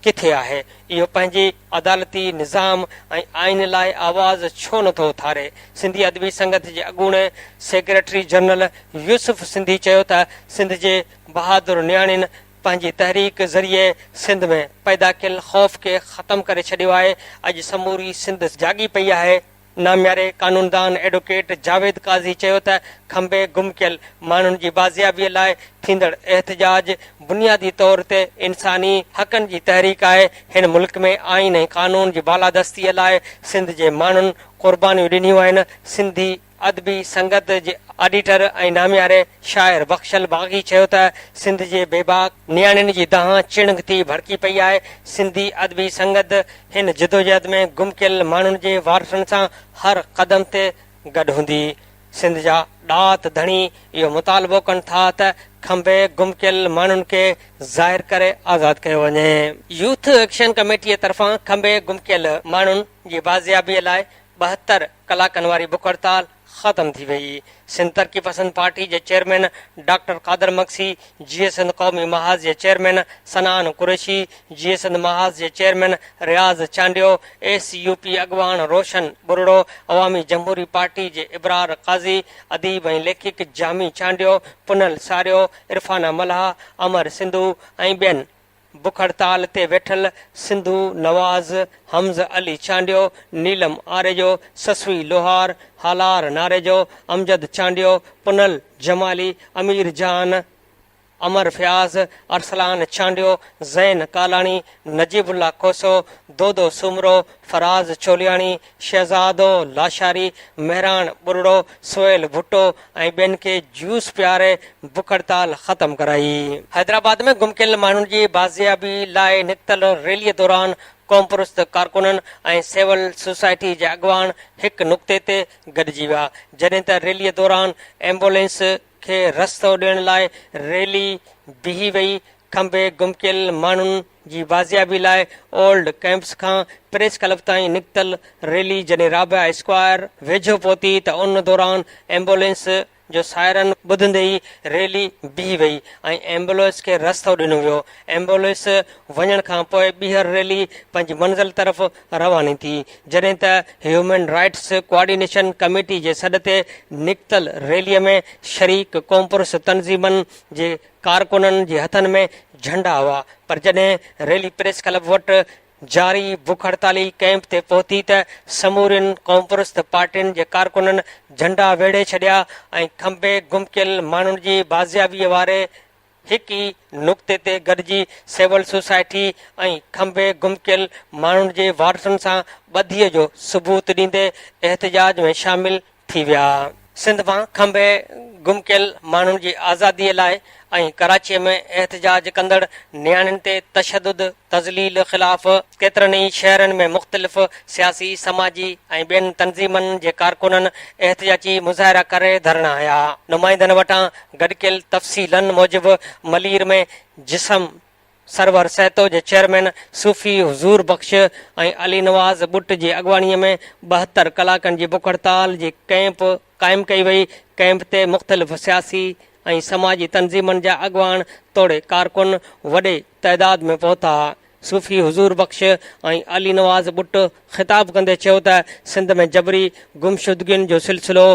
ڪٿي آهي؟ اهو پنهنجي عدالتي نظام ۽ آئين لاء آواز ڇو نه ٿو اٿاري؟ سنڌي ادبي سنگت جي اڳوڻي سيڪريٽري جنرل يوسف سنڌي چيو ته سنڌ جي بهادر نياڻين پنهنجي تحريڪ ذريعي سنڌ ۾ پيدا ڪيل خوف کي ختم ڪري ڇڏيو آهي، اڄ سموري سنڌ جاڳي پئي آهي. نامياري قانوندان ايڊووڪيٽ جاويد قاضي چيو ته کنڀي گم ڪيل ماڻهن جي بازيابي لاء ٿيندڙ احتجاج بنيادي طور تي انساني حقن جي تحريڪ آهي، هن ملڪ ۾ آئين ۽ قانون جي بالادستي لاء سنڌ جي ماڻهن قربانيون ڏنيون آهن، سنڌي ادبي سنگت جي آڊيٽر ۽ نامياري شاعر بخشل باغي چيو ته سنڌ جي بيباڪ نياڻين جي دانهن چڻنگ ٿي ڀڙڪي پئي آهي، سنڌي ادبي سنگت هن جدوجهد ۾ گم ڪيل ماڻهن جي وارثن سان هر قدم تي گڏ هوندي. سنڌ جا ڏات ڌڻي اهو مطالبو ڪن ٿا ته کنڀي گم ڪيل ماڻهن کي ظاهر ڪري آزاد ڪيو وڃي. يوٿ ايڪشن ڪميٽيء طرفان کنڀي گم ڪيل ماڻهن جي بازيابيء لاء 72 ڪلاڪن واري بک هڙتال ختم ٿي وئي. سنڌ ترقي پسند پارٽي جي چيئرمين ڊاڪٽر قادر مگسي، جيئي سنڌ قومي محاذ جي چيئرمين صنعان قريشي، جيئي سنڌ محاذ جي chairman Riaz Chandio, S U P اڳواڻ روشن ٻرڙو، عوامي جمهوري پارٽي جي ابرار قاضي، اديب ۽ ليکڪ جامي چانڊيو، پنهل ساريو، عرفانه ملاح، امر سنڌو ۽ ٻين بک هڙتال تي ويٺل سنڌو نواز، حمز علي چانڊيو، نيلم آريجو، سسئي لوهار، هالار ناريجو، امجد چانڊيو، پنهل جمالي، امير جان، امر فياض، ارسلان چانڊيو، زين ڪالاڻي، نجيب الله کوسو، دودو سومرو، فراز چولياڻي، شهزادو لاشاري، مهراڻ ٻرڙو، سهيل ڀٽو ۽ ٻين کي جوس پياري بک هڙتال ختم ڪرائي. حيدرآباد ۾ گم ڪيل ماڻهن جي بازيابي لاء نڪتل ريلي دوران قومپرست ڪارڪنن ۽ سول سوسائٽي جا اڳواڻ هڪ نقطي تي گڏجي ويا، جڏهن ته ريلي دوران ايمبولينس کي رستو ڏيڻ لاء ريلي بيهي وئي، کنڀي گم ڪيل ماڻهن جي بازيابي لاء اولڊ ڪئمپس کان پريس ڪلب تائين نڪتل ريلي جڏهن رابعه اسڪوائر ويجهو پهتي ته ان دوران ايمبولينس جو سائرن ٻڌندي ئي ريلي بيهي وئي ۽ ايمبولينس کي رستو ڏنو ويو، ايمبولينس وڃڻ کان پوء ٻيهر ريلي پنهنجي منزل طرف رواني ٿي، جڏهن ته هيومن رائٽس ڪوآرڊينيشن ڪميٽي جي سڏ تي نڪتل ريلي ۾ شريڪ قومپرست تنظيمن جي ڪارڪنن جي هٿن ۾ جهنڊا هئا پر جڏهن ريلي پريس ڪلب وٽ جاري بک هڙتالي ڪئمپ تي پهتي ته سمورين قومپرست پارٽين جي ڪارڪنن جهنڊا ويڙهي ڇڏيا ۽ کنڀي گم ڪيل ماڻهن جي بازيابي واري هڪ ئي نقطي تي گڏجي سول سوسائٽي ۽ کنڀي گم ڪيل ماڻهن جي وارثن سان ٻڌي جو ثبوت ڏيندي احتجاج ۾ شامل ٿي ويا. سنڌ مان کنڀي گم ڪيل ماڻهن جي آزادي لاء ۽ ڪراچي ۾ احتجاج ڪندڙ نياڻين تي تشدد، تذليل خلاف ڪيترن ئي شهرن ۾ مختلف سياسي، سماجي ۽ ٻين تنظيمن جي ڪارڪنن احتجاجي مظاهرا ڪري ڌرڻا هنيا. نمائندن وٽان گڏ ڪيل تفصيلن موجب ملير ۾ جسم سرور سهتو جي چيئرمين صوفي حضور بخش ۽ علي نواز ٻٽ جي اڳواڻي ۾ 72 ڪلاڪن جي بک هڙتال جي ڪئمپ قائم ڪئي وئي، ڪئمپ تي مختلف سياسي ۽ سماجي تنظيمن جا اڳواڻ توڙي ڪارڪن وڏي تعداد ۾ پهتا. صوفي حضور بخش ۽ علي نواز ٻٽ خطاب ڪندي چيو ته سنڌ ۾ جبري گمشدگين جو سلسلو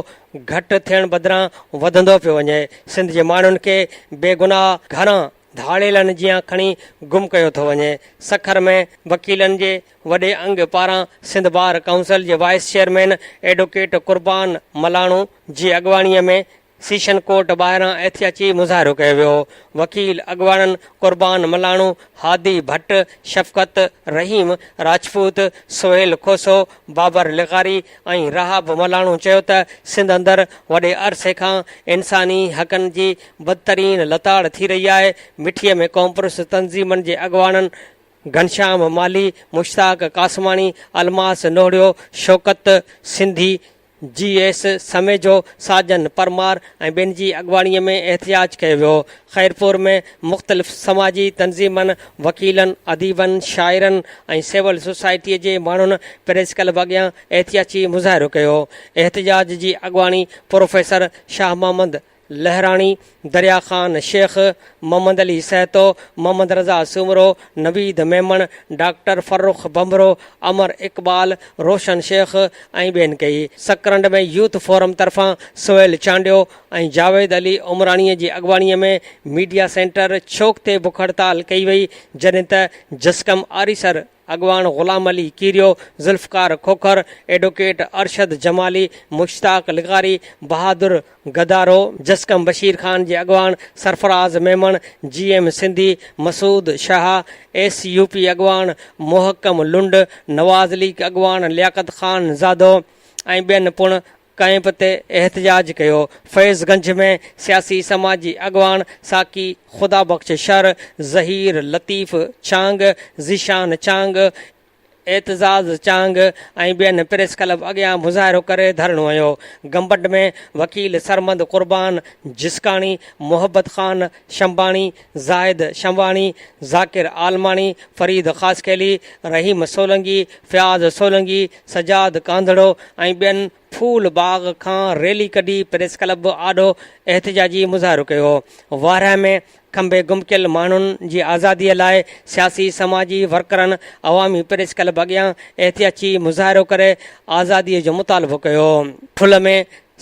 گهٽ ٿيڻ بدران وڌندو پيو وڃي، سنڌ جي ماڻهن کي بيگناهه گهران ڌاڙيلن جيان کڻي گم ڪيو ٿو وڃي. سکر ۾ وڪيلن جي وڏي انگ پاران سنڌ بار ڪائونسل جي vice chairman advocate Qurban Malano جي اڳواڻي ۾ سيشن ڪورٽ ٻاهران احتجاجي مظاهرو ڪيو ويو. وڪيل اڳواڻن قربان ملاڻو، هادي ڀٽ، شفقت رحيم راجپوت، سهيل کوسو، بابر لغاري ۽ رهاب ملاڻو چيو ته سنڌ اندر وڏي عرصي کان انساني حقن جي بدترين لتاڙ ٿي رهي آهي، مٺي ۾ قومپرست تنظيمن جي اڳواڻن گهنشام مالهي، مشتاق قاسماڻي، الماس نوهڙيو، شوڪت سنڌي، جي ايس سميجو، ساجن پرمار ۽ ٻين جي اڳواڻي ۾ احتجاج ڪيو ويو. خيرپور ۾ مختلف سماجي تنظيمن، وڪيلن، اديبن، شاعرن ۽ سول سوسائٽي جي ماڻهن پريس ڪلب اڳيان احتجاجي مظاهرو ڪيو. احتجاج جي اڳواڻي پروفيسر شاهه محمد. لهراڻي، دريا خان شيخ، محمد علي سهتو، محمد رضا سومرو، نويد ميمڻ، ڊاڪٽر فرخ ڀنڀرو، امر اقبال، روشن شيخ ۽ ٻين ڪئي. سڪرنڊ ۾ يوٿ فورم طرفان سهيل چانڊيو ۽ جاويد علي عمراڻي جي اڳواڻي ۾ ميڊيا سينٽر چوڪ تي بک هڙتال ڪئي وئي، جڏهن ته جسقم آريسر اڳواڻ غلام علي ڪيريو، ذوالفقار کوکر، ايڊووڪيٽ ارشد جمالي، مشتاق لغاري، بهادر گدارو، جسقم بشير خان جي اڳواڻ Sarfraz Memon, G M Sindhi, Masood Shah, S U P اڳواڻ محڪم لنڊ، نواز ليگ اڳواڻ لياقت خان زادو ۽ ٻين پڻ ڪئمپ تي احتجاج ڪيو. فيض گنج ۾ سياسي سماجي اڳواڻ ساقي خدا بخش شر، ظهير لطيف چانگ، ذيشان چانگ، اعتزاز چانگ ۽ ٻين پريس ڪلب اڳيان مظاهرو ڪري ڌرڻو هنيو. گمبٽ ۾ وڪيل سرمد قربان جسڪاڻي، محبت خان شنباڻي، زاهد شنباڻي، ذاڪر عالماڻي، فريد خاصخيلي، رحيم سولنگي، فياض سولنگي، سجاد ڪانڌڙو ۽ ٻين ڦول باغ کان ريلي ڪڍي پريس ڪلب آڏو احتجاجي مظاهرو ڪيو. وارهه ۾ کنڀي گم ڪيل ماڻهن جي آزادي لاء سياسي سماجي ورڪرن عوامي پريس ڪلب اڳيان احتياچي مظاهرو ڪري آزادي جو مطالبو ڪيو. ٺل ۾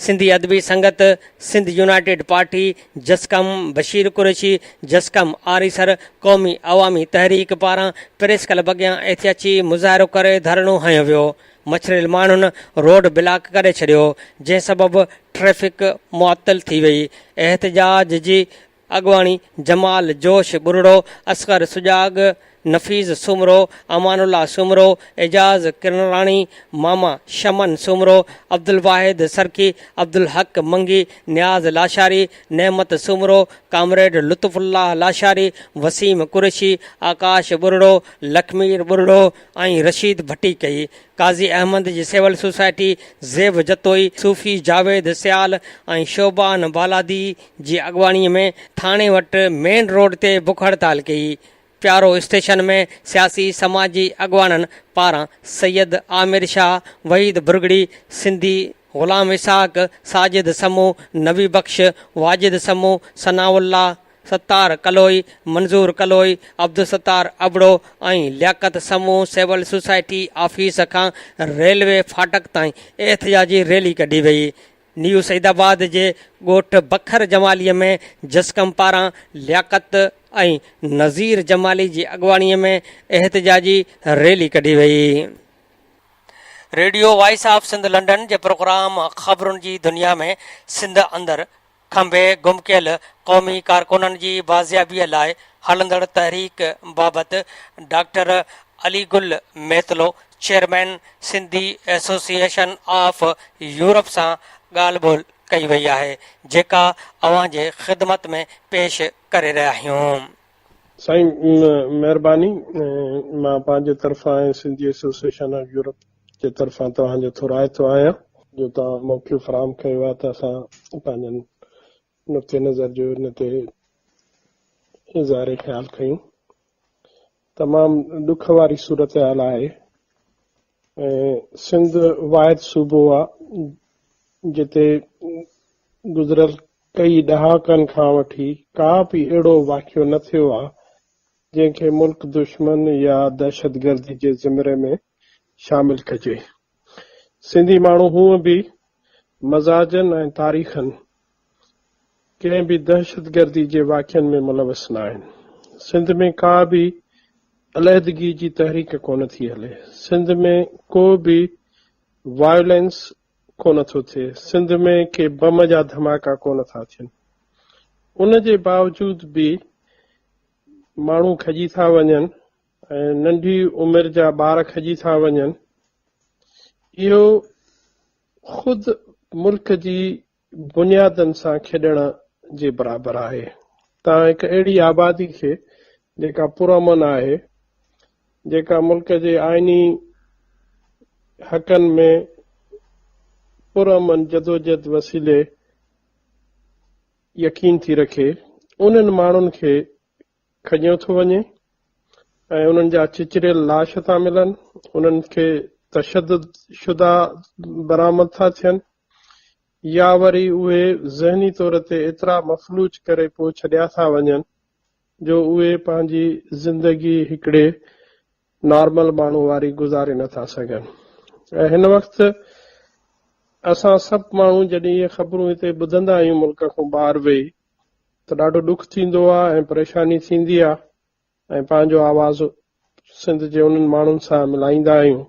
سنڌي ادبي سنگت، سنڌ يونائيٽيڊ پارٽي، جسقم بشير قريشي، جسقم آريسر، قومي عوامي تحريڪ پاران پريس ڪلب اڳيان احتياچي مظاهرو ڪري ڌرڻو هنيو ويو. مڇريل ماڻهن روڊ بلاڪ ڪري ڇڏيو، جنهن سبب ٽريفڪ معطل ٿي وئي. احتجاج جي اڳواڻي جمال جوش ٻرڙو، اصغر سجاڳ، نفيس سومرو، امان الله سومرو، اعجاز ڪرنراڻي، ماما شمن سومرو، عبدالواحد سرڪي، عبدالحق منگي، نياز لاشاري، نعمت سومرو، ڪامريڊ لطف الله لاشاري، وسيم قريشي، آڪاش ٻرڙو، لکمير ٻرڙو ۽ رشيد ڀٽي ڪئي. قاضي احمد جي سول سوسائٽي زيب جتوئي، صوفي جاويد سيال ۽ شعبان بالادي جي اڳواڻي ۾ ٿاڻي وٽ مين روڊ تي بک هڙتال ڪئي. پيارو اسٽيشن ۾ سياسي سماجي اڳواڻن پاران سيد عامر شاهه، وحيد ڀرڳڙي، سنڌي غلام اسحاق، ساجد سمون، نبي بخش، واجد سمون، ثناء الله، ستار ڪلوئي، منظور ڪلوئي، عبدالستار ابڙو ۽ لياقت سمون سول سوسائٽي آفيس کان ريلوي ڦاٽڪ تائين احتجاجي ريلي ڪڍي وئي. نيو سعيد آباد جي ڳوٺ بکر جمالي ۾ جسقم پاران لياقت ۽ نذير جمالي جي اڳواڻي ۾ احتجاجي ريلي ڪڍي وئي. Radio voice of Sindh London جي پروگرام خبرن جي دنيا ۾ سنڌ اندر کنڀي گم ڪيل قومي ڪارڪنن جي بازيابيء لاء هلندڙ تحريڪ بابت doctor Ali Gul Mitlo chairman Sindhi association of Europe سان ڳالهه ٻولهه ڪئي وئي آهي جيڪا اوهان جي خدمت ۾ پيش ڪري رهيا آهيون. سائين مهرباني مان پنهنجي طرفان ۽ سنڌي ايسوسيئيشن آف يورپ جي طرفان توهان جو ٿورائتو آهيان جو توهان موقعو فراهم ڪيو آهي ته اسان پنهنجن نقطي نظر جو ان تي اظهار خيال ڪيون. تمام ڏک واري صورتحال آهي ۽ سنڌ واحد صوبو آ جتي گذريل ڪئي ڏهاڪن کان وٺي ڪا به اهڙو واقعو نه ٿيو آ جنهن کي ملڪ دشمن يا دهشتگردي جي زمري ۾ شامل ڪجي. سنڌي ماڻهو هونء به مزاجن ۽ تاريخن ڪنهن به دهشتگردي جي واقعن ۾ ملوث ناهن. سنڌ ۾ ڪا به عليحدگي جي تحريڪ ڪونه ٿي هلي. سنڌ ۾ ڪو به وائولينس ڪونه ٿو ٿئي. سنڌ ۾ ڪي بم جا ڌماڪا ڪونه ٿا ٿين. ان جي باوجود به ماڻهو کڄي ٿا وڃن ۽ ننڍي عمر جا ٻار کڄي ٿا وڃن. اهو خود ملڪ جي بنيادن سان کيڏڻ جي برابر آهي. توهان هڪ اهڙي آبادي کي جيڪا پرامن آهي، جيڪا ملڪ جي آئيني حقن ۾ پرامن جدوجهد وسيلي يقين ٿي رکي، انهن ماڻهن کي کنيو ٿو وڃي ۽ انهن جا چچريل لاش ٿا ملن، انهن کي تشدد شده برآمد ٿا ٿين. يا وري اهي ذهني طور تي ايترا مفلوج ڪري پوء ڇڏيا ٿا وڃن جو اهي پنهنجي زندگي هڪڙي نارمل ماڻهو واري گذاري نه ٿا سگهن ۽ هن وقت اسان سڀ ماڻهو جڏهن اهي خبرون هتي ٻڌندا آهيون ملڪ کان ٻاهر ويهي ته ڏاڍو ڏک ٿيندو آهي ۽ پريشاني ٿيندي آهي ۽ پنهنجو آواز سنڌ جي انهن ماڻهن سان ملائيندا آهيون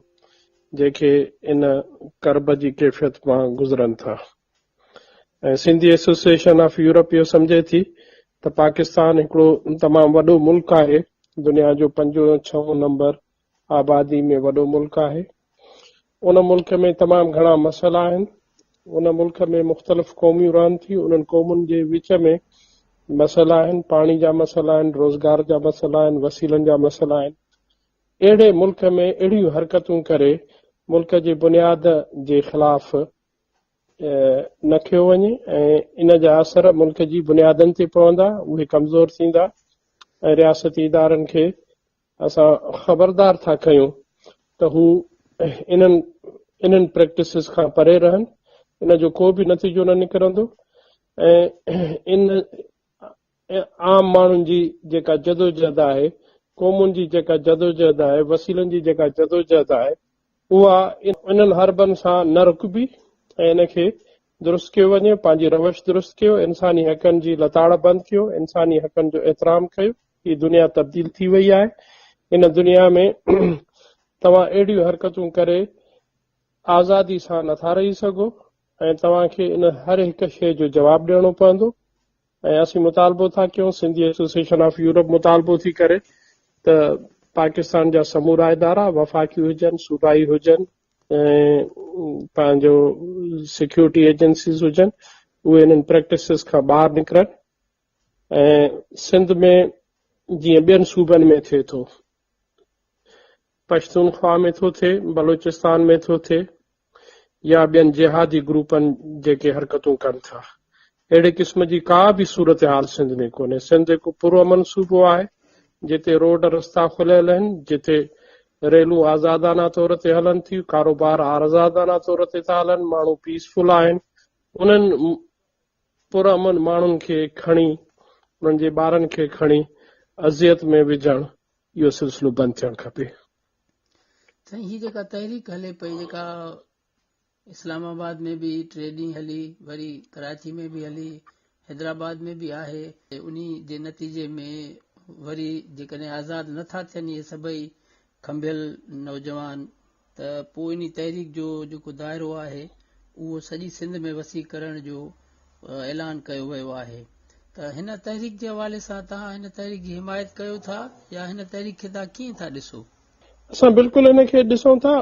جيڪي ان ڪرب جي ڪيفيت مان گذرن ٿا. ۽ سنڌي ايسوسيئيشن آف يورپ اهو سمجهي ٿي ته پاڪستان هڪڙو تمام وڏو ملڪ آهي، دنيا جو پنجون يا ڇهون نمبر آبادي ۾ وڏو ملڪ آهي. ان ملڪ ۾ تمام گهڻا مسئلا آهن. ان ملڪ ۾ مختلف قوميون رهن ٿيون، انهن قومن جي وچ ۾ مسئلا آهن، پاڻي جا مسئلا آهن، روزگار جا مسئلا آهن، وسيلن جا مسئلا آهن. اهڙي ملڪ ۾ اهڙيون حرڪتون ڪري ملڪ جي بنياد جي خلاف نه ڪيو وڃي ۽ ان جا اثر ملڪ جي بنيادن تي پوندا، اهي ڪمزور ٿيندا ۽ رياستي ادارن کي اسان خبردار ٿا ڪيون ته هو انهن انهن پريڪٽسز کان پري رهن، ان جو ڪو به نتيجو نه نڪرندو ۽ ان عام ماڻهن جي جيڪا جدوجهد آهي، قومن جي جيڪا جدوجهد آهي، وسيلن جي جيڪا جدوجهد آهي، اها انهن حربن سان نه رڪبي ۽ ان کي درست ڪيو وڃي، پنهنجي روش درست ڪيو، انساني حقن جي لتاڙ بند ڪيو، انساني حقن جو احترام ڪيو، هي دنيا تبديل ٿي وئي آهي، هن دنيا ۾ توهان اهڙيون حرڪتون ڪري آزادي سان نٿا رهي سگهو ۽ توهان کي ان هر هڪ شيء جو جواب ڏيڻو پوندو. ۽ اسين مطالبو ٿا ڪيون، سنڌي ايسوسيئيشن آف يورپ مطالبو ٿي ڪري ته پاڪستان جا سمورا ادارا وفاقي هجن، صوبائي هجن ۽ پنهنجو سيڪيورٽي ايجنسيز هجن اهي انهن پريڪٽسز کان ٻاهر نڪرن ۽ سنڌ ۾ جيئن ٻين صوبن ۾ ٿئي ٿو، پشتونخوا ۾ ٿو ٿئي، بلوچستان ۾ ٿو ٿئي يا ٻين جهادي گروپن جيڪي حرڪتون ڪن ٿا. اهڙي قسم جي ڪا به صورتحال سنڌ ۾ ڪونهي. سنڌ هڪ پرامن صوبو آهي، جتي روڊ رستا کليل آهن، جتي ريلون آزادانه طور تي هلن ٿيون، ڪاروبار آزادانه طور تي ٿا هلن، ماڻهو پيس فل آهن. انهن پرامن ماڻهن کي کڻي، انهن جي ٻارن کي کڻي اذيت ۾ وجهڻ اهو سلسلو بند ٿيڻ کپي. سائين هي جيڪا تحريڪ هلي پئي جيڪا اسلام آباد ۾ به ٽي ڏينهن هلي وري ڪراچي ۾ به هلي حيدرآباد ۾ به آهي انهي جي نتيجي ۾ وري جيڪڏهن آزاد نه ٿا ٿين اهي سڀئي کنڀيل نوجوان ته پوء انهي تحريڪ جو جيڪو دائرو آهي اهو سڄي سنڌ ۾ وسيع ڪرڻ جو اعلان ڪيو ويو آهي ته هن تحريڪ جي حوالي سان توهان هن تحريڪ جي حمايت ڪيو ٿا يا هن تحريڪ کي توهان ڪيئن ٿا ڏسو؟ اسان بلڪل هن کي ڏسون ٿا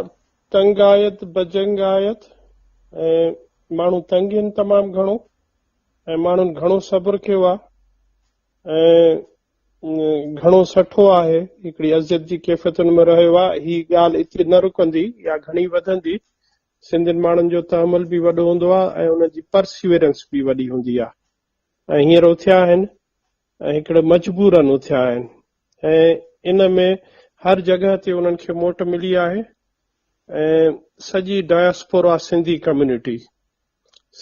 تنگ آيت بجنگ آيت ۽ ماڻهو تنگ آهن تمام گهڻو ۽ ماڻهن گهڻو صبر ڪيو آهي ۽ گهڻو سٺو آهي، هڪڙي اذيت جي ڪيفيتن ۾ رهيو آهي، هي ڳالهه اتي نه رڪندي يا گهڻي وڌندي، سنڌين ماڻهن جو تحمل به وڏو هوندو آهي ۽ انهن جي پرسيويرنس به وڏي هوندي آهي ۽ هينئر اٿيا آهن ۽ هڪڙي مجبورن اٿيا آهن ۽ ان ۾ هر جڳهه تي انهن کي موٽ ملي آهي ۽ سڄي ڊائسپورا سنڌي ڪميونٽي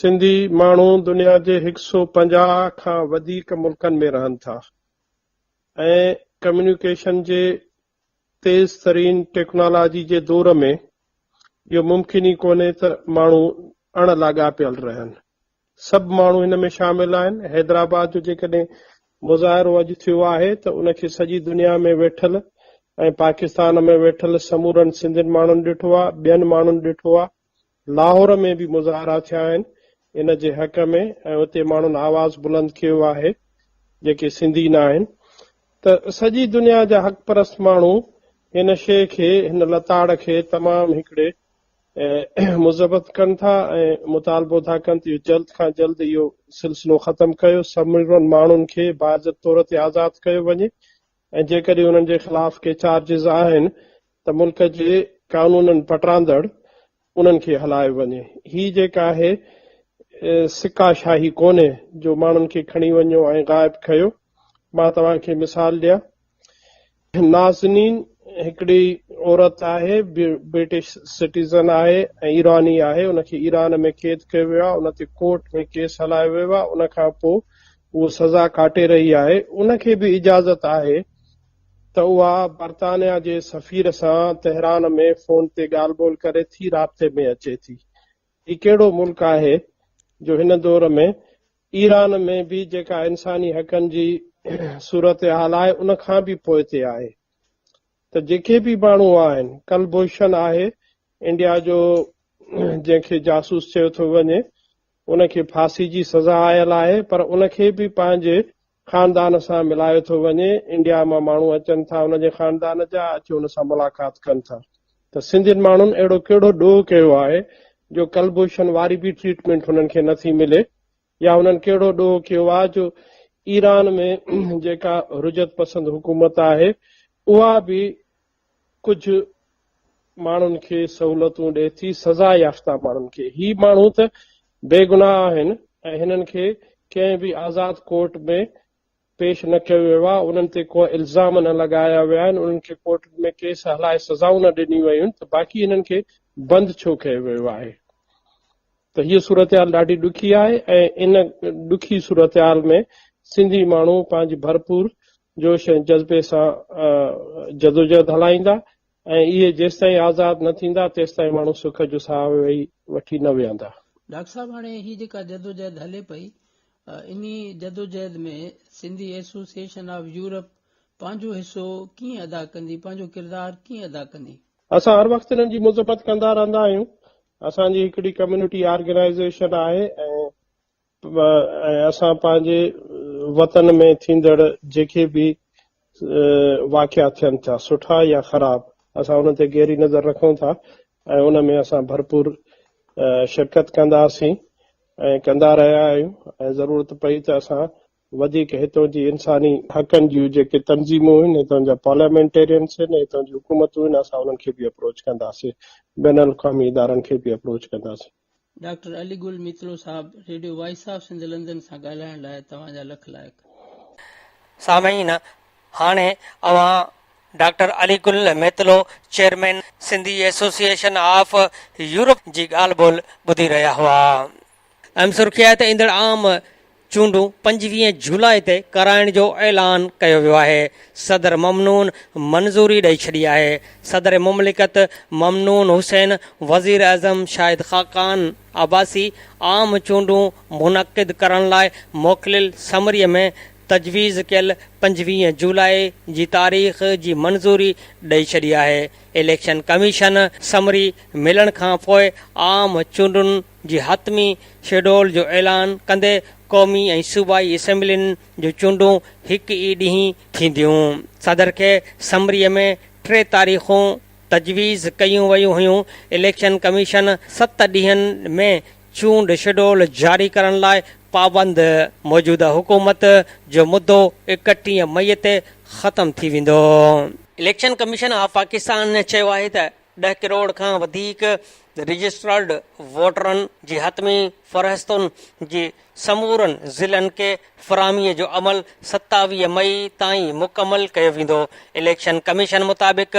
سنڌي ماڻهو دنيا جي هڪ سو 50 کان وڌيڪ ملڪن ۾ رهن ٿا ۽ ڪميونيڪيشن جي تيز ترين ٽيڪنالاجي جي دور ۾ اهو ممڪن ئي ڪونهي ته ماڻهو اڻ لاڳاپيل رهن. سڀ ماڻهو هن ۾ شامل آهن. حيدرآباد جو جيڪڏهن مظاهرو اڄ ٿيو آهي ته ان کي سڄي دنيا ۾ ويٺل ۽ پاڪستان ۾ ويٺل سمورن سنڌين ماڻهن ڏٺو آهي، ٻين ماڻهن ڏٺو آهي. لاهور ۾ به مظاهرا ٿيا آهن ان جي حق ۾ ۽ اتي ماڻهن آواز بلند ڪيو آهي جيڪي سنڌي نه آهن ته سڄي دنيا جا حق پرست ماڻهو هن شيء کي هن لتاڙ کي تمام هڪڙي مذمت ڪن ٿا ۽ مطالبو ٿا ڪن ته اهو جلد کان جلد اهو سلسلو ختم ڪيو سمورن ماڻهن کي باعزت طور تي آزاد ڪيو وڃي ۽ جيڪڏهن انهن جي خلاف ڪي چارجز آهن ته ملڪ جي قانونن پٽاندڙ انهن کي هلايو وڃي. هي جيڪا آهي سڪا شاهي ڪونهي جو ماڻهن کي کڻي وڃو ۽ غائب ڪيو. مان توهان کي مثال ڏيان. نازنين هڪڙي عورت آهي، برٽش سٽيزن آهي ۽ ايراني آهي، ان کي ايران ۾ قيد ڪيو ويو آهي، ان تي ڪورٽ ۾ ڪيس هلايو ويو آهي، ان کان پوء هوء سزا ڪاٽي رهي آهي، ان کي به اجازت آهي ته اها برطانيا جي سفير سان تهران ۾ فون تي ڳالهه ٻولهه ڪري ٿي، رابطي ۾ اچي ٿي. هي ڪهڙو ملڪ آهي جو هن دور ۾ ايران ۾ به جيڪا انساني حقن جي صورتحال آهي ان کان به پوئتي آهي ته جيڪي به ماڻهو آهن ڪلڀوشن آهي انڊيا جو جنهن کي جاسوس چيو ٿو وڃي ان کي ڦاسي جي سزا آيل آهي پر ان کي به پنهنجي خاندان سان ملايو ٿو وڃي، انڊيا مان ماڻهو اچن ٿا ان جي خاندان جا اچي ان سان ملاقات ڪن ٿا ته سنڌين ماڻهن اهڙو ڪهڙو ڏوهه ڪيو آهي جو ڪلڀوشن واري به ٽريٽمينٽ هنن کي نٿي ملي يا هنن ڪهڙو ڏوهه ڪيو آهي جو ايران ۾ جيڪا رجعت پسند حڪومت آهي اها به ڪجهه ماڻهن کي سهولتون ڏئي ٿي، سزا يافته ماڻهن کي. هي ماڻهو ته بيگناهه آهن ۽ هنن کي ڪنهن به آزاد ڪورٽ ۾ پيش نه ڪيو ويو آهي، انهن تي ڪو الزام نه لڳايا ويا آهن، انهن کي ڪورٽن ۾ ڪيس هلائي سزائون نه ڏنيون ويون آهن ته باقي هنن کي بند ڇو ڪيو ويو آهي؟ ته هيء صورتحال ڏاڍي ڏکي آهي ۽ ان ڏکي صورتحال ۾ سنڌي ماڻهو پنهنجي ڀرپور جوش ۽ جذبي سان جدوجهد هلائيندا ۽ اهي جيستائين آزاد نه ٿيندا تيستائين ماڻهو سک جو ساهه ويهي وٺي نه ويهندا. ڊاڪٽر صاحب هاڻي هي جيڪا جدوجهد هلي پئي انهي جدوجهد ۾ سنڌي ايسوسيئيشن آف يورپ پنهنجو حصو ڪيئن ادا ڪندي پنهنجو ڪردار ڪيئن ادا ڪندي؟ اسان هر وقت انهن جي مذمت ڪندا رهندا آهيون. اسان جي هڪڙي ڪميونٽي آرگنائيزيشن آهي ۽ اسان پنهنجي وطن ۾ ٿيندڙ جيڪي به واقعا ٿين ٿا سٺا يا خراب اسان انهن تي گهري نظر رکون ٿا ۽ ان ۾ اسان ڀرپور شرڪت ڪنداسين ۽ ڪندا رهيا آهيون ۽ ضرورت پئي ته اسان وڌيڪ هتون جي انساني حقن جون جيڪي تنظيمون آهن، هتان جا پارليامينٽيرينس آهن، هتان جون حڪومتون آهن، اسان انهن کي به اپروچ ڪنداسين، بين الاقوامي ادارن کي به اپروچ ڪنداسين. ڊاڪٽر علي گل ميتلو صاحب radio voice of Sindh London سان ڳالهائڻ لاء توهان جا لک لائق. سامعين هاڻي اوهان doctor Ali Gul Mitlo chairman Sindhi association of Europe جي ڳالهه ٻولهه ٻڌي رهيا هئا. اهم سرخي آهي ته ايندڙ عام چونڊون 25 جولاء تي ڪرائڻ جو اعلان ڪيو ويو آهي، صدر ممنون منظوري ڏئي ڇڏي آهي، صدر مملڪت ممنون حسين وزيراعظم شاهد خاقان عباسي عام چونڊون منعقد ڪرڻ لاء موڪليل سمري ۾ تجويز ڪيل 25 جولاء جي تاريخ جي منظوري ڏئي ڇڏي آهي، اليڪشن ڪميشن سمري ملڻ کانپوء عام چونڊن جي حتمي شيڊول جو اعلان ڪندي قومي ۽ صوبائي اسيمبلين جون چونڊون هڪ ئي ڏينهن ٿينديون. صدر کي سمري ۾ ٽي تاريخون تجويز ڪيون ويون هيون. اليڪشن ڪميشن ست ڏينهن ۾ چونڊ شيڊول جاري ڪرڻ لاء پابند. موجوده حڪومت جو مدو 31 مئي تي ختم ٿي ويندو. اليڪشن ڪميشن آف پاڪستان چيو آهي ته ڏهه ڪروڙ کان وڌيڪ رجسٽرڊ ووٽرن جي حتمي فهرستن جي سمورن ضلعن کي فراهمي جو عمل 27 مئي تائين مڪمل ڪيو ويندو. اليڪشن ڪميشن مطابق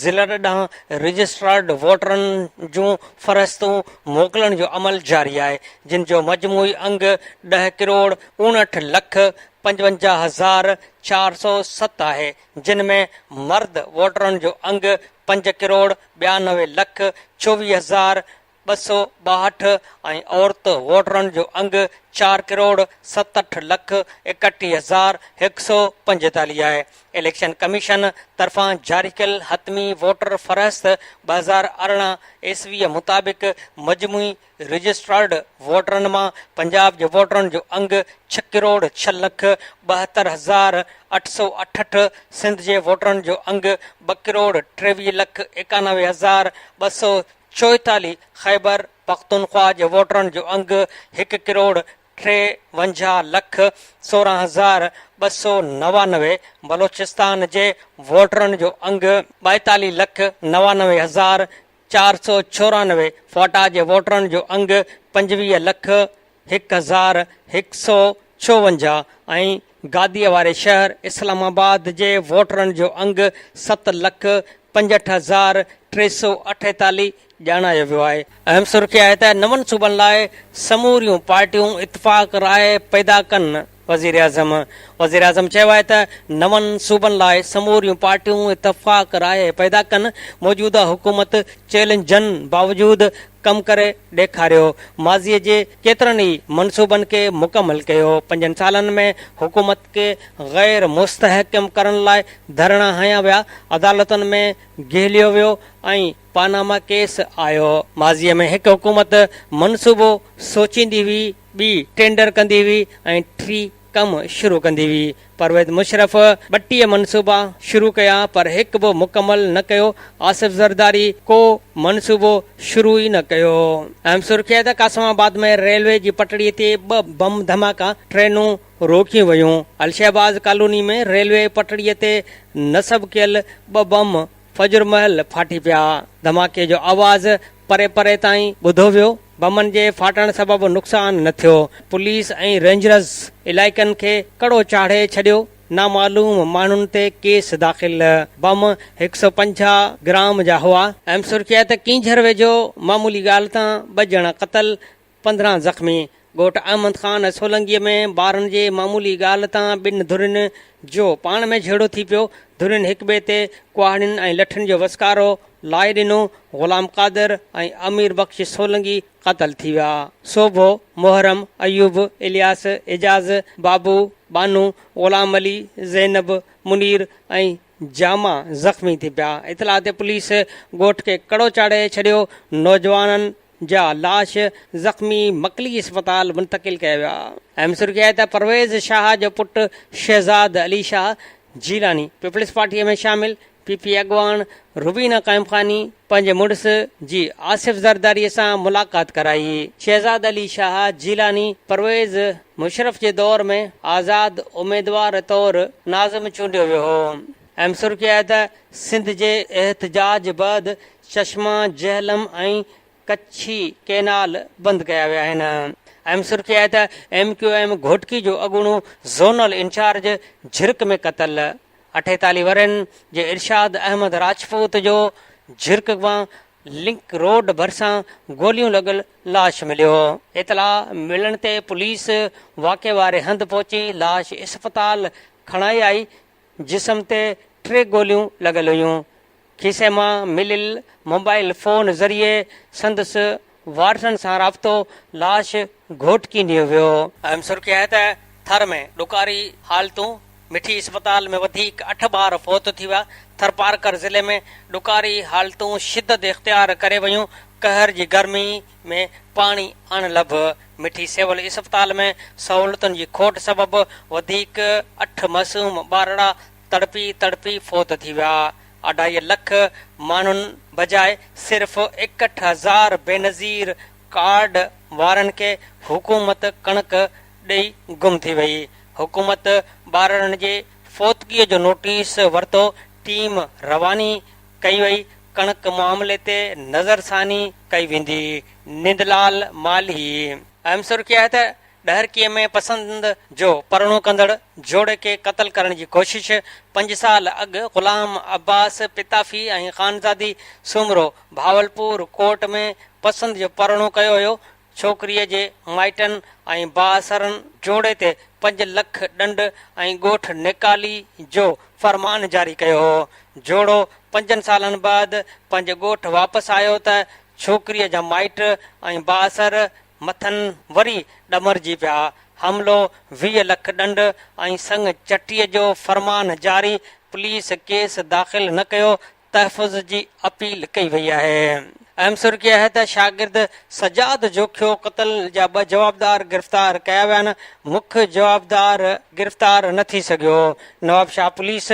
ضلعن ڏانهن رجسٽرڊ ووٽرن جون فهرستون موڪلڻ جو عمل جاري آهي، جن جو مجموعي انگ ڏهه ڪروڙ 59 لک 55407 آهي، جن ۾ مرد ووٽرن جو انگ پنج ڪروڙ 92 لک 24262 ۽ عورت ووٽرن جو انگ چار ڪروڙ 67 لک 31145 آهي. اليڪشن ڪميشن طرفان جاري ڪيل حتمي ووٽر فهرست 2018 عيسويء مطابق مجموعي رجسٽرڊ ووٽرن مان پنجاب جي ووٽرن جو انگ ڇهه ڪروڙ ڇهه لک 72868، سنڌ جي ووٽرن جو انگ ٻه ڪروڙ 23 لک 91244، خيبر پختونخوا جي ووٽرن جو انگ هڪ ڪروڙ 53 لک 16299، بلوچستان جي ووٽرن جو انگ 42 لک 99494، فاٽا جي ووٽرن جو انگ 25 لک 1154 ۽ گاديء واري شهر اسلام آباد جي ووٽرن جو انگ ست لک 65,348 ڄاڻايو ويو آهي. اهم سرخي آهي ته نون صوبن لاء سموريون پارٽيون اتفاق راء پيدا ڪن، وزيراعظم وزيراعظم چيو آهي ته نون صوبن لاء سموريون پارٽيون اتفاق راء پيدا ڪن، موجوده حڪومت چئلينجن باوجود ڪم ڪري ڏيکاريو، ماضي جي ڪيترن ئي منصوبن کي مڪمل ڪيو، پنجن سالن ۾ حڪومت کي غير مستحڪم ڪرڻ لاء ڌرڻا هنيا ويا، عدالتن ۾ گهليو ويو ۽ پاناما ڪيس آيو. ماضي ۾ هڪ حڪومت منصوبو سوچيندي هئي، ٻي ٽينڊر ڪندي هئي ۽ ٽي ڪم شروع ڪندي هئي. پرويز مشرف 32 منصوبا شروع ڪيا پر هڪ به مڪمل نه ڪيو، آصف زرداري ڪو منصوبو شروع ئي نه ڪيو. اهم سرخي آهي ته قاسم آباد ۾ ريلوي جي پٽڙي تي ٻه بم ڌماڪا، ٽرينون روڪيون ويون. الشهباز ڪالوني ۾ ريلوي پٽڙي تي نصب ڪيل ٻه بم فجر مهل ڦاٽي پيا. ڌماڪي جو آواز پري پري تائين ٻڌو ويو. بمن جي ڦاٽڻ سبب نقصان نه ٿيو. پوليس ۽ رينجرز علائقن کي ڪڙو چاڙهي ڇڏيو. نامعلوم ماڻهن تي ڪيس داخل. بم 150 گرام جا هئا. اهم سرخي آهي ته ڪينجهر ويجهو معمولي ڳالهه تان ٻه ڄڻا قتل، 15 زخمي، ڳوٺ احمد خان سولنگي ۾ ٻارن جي معمولي ڳالهه تان ٻن ڌرين جو پاڻ ۾ جهيڙو ٿي پيو، ڌرين هڪٻئي تي ڪهاڙين ۽ لٺين جو وسڪارو لائي ڏنو، غلام قادر ۽ امير بخش سولنگي قتل ٿي ويا. سوڀو، محرم، ايوب، الياس، اعجاز، بابو، ٻانهو، غلام علي، زينب، منير ۽ جاما زخمي ٿي پيا. اطلاع تي پوليس ڳوٺ کي ڪڙو چاڙهي ڇڏيو، نوجوانن جا لاش زخمي مڪلي اسپتال منتقل ڪيا ويا. اهم سرخي آهي ته پرويز شاهه جو پٽ شهزاد علي شاهه جيلاني پيپلز پارٽي ۾ شامل، پي پي اڳواڻ روبينا قائمخاني پنهنجي مڙس جي آصف زرداري سان ملاقات ڪرائي. شهزاد علي شاهه جيلاني پرويز مشرف جي دور ۾ آزاد اميدوار طور ناظم چونڊيو ويو هو. اهم سرخي آهي ته سنڌ جي احتجاج بعد چشما، جهلم ۽ ڪڇي ڪئنال بند ڪيا ويا آهن. اهم سرخي آهي ته ايم ڪيو ايم گهوٽڪي جو اڳوڻو زونل انچارج جهرڪ ۾ قتل، 48 ورهين جي ارشاد احمد راجپوت جو جهرڪ مان لنڪ روڊ ڀرسان گوليون لڳل لاش مليو. اطلاع ملڻ تي پوليس واقعي واري هنڌ پهچي لاش اسپتال کڻائي آئي، جسم تي ٽي گوليون لڳل هيون. کيسي مان مليل موبائل فون ذريعي سندس وارثن سان رابطو، لاش گهوٽڪي نيو ويو. اهم سرخي آهي ته ٿر ۾ ڏڪاري حالتون، مٺي اسپتال ۾ وڌيڪ اٺ ٻار فوت ٿي ويا، ٿرپارڪر ضلعي ۾ ڏڪاري حالتون شدت اختيار ڪري ويون، قهر جي گرمي ۾ پاڻي اڻلڀ، مٺي سول اسپتال ۾ سهولتن جي کوٽ سبب وڌيڪ اٺ معصوم ٻارڙا تڙپي تڙپي فوت ٿي ويا، اڍائي لک ماڻهن بجاء صرف 61 هزار بينظير ڪارڊ وارن کي حڪومت ڪڻڪ ڏئي گم ٿي وئي، حڪومت ٻارڙن جي فوتگي جو نوٽيس ورتو، ٽيم رواني ڪئي وئي، ڪڻڪ معاملي تي نظرثاني ڪئي ويندي، نندلال مالهي. اهم سرخي آهي ته ڏهرڪيء ۾ پسند جو پرڻو ڪندڙ جوڙي کي قتل ڪرڻ جي ڪوشش، پنج سال اڳ غلام عباس پتافي ۽ خانزادي سومرو بهاولپور ڪورٽ ۾ پسند جو پرڻو ڪيو هيو، ڇوڪريء جي مائٽن ۽ بااثرن جوڙي تي پنج لک ڏنڊ ۽ ڳوٺ نيڪالي جو فرمان جاري ڪيو هو. جوڙو پنجن سالن بعد پنهنجي ڳوٺ واپس آيو ته ڇوڪريء جا مائٽ ۽ بااثر مٿن وري ڏمرجي پيا. حملو، 20 لک ڏنڊ ۽ سڱ چٽيء جو فرمان جاري، پوليس ڪيس داخل نه ڪيو، تحفظ جي اپيل ڪئي وئي آهي. اهم سرخي آهي ته شاگرد سجاد جوکيو قتل جا ٻه جوابدار گرفتار ڪيا ويا آهن، مک جوابدار گرفتار نه ٿي سگهيو. نوابشاهه پوليس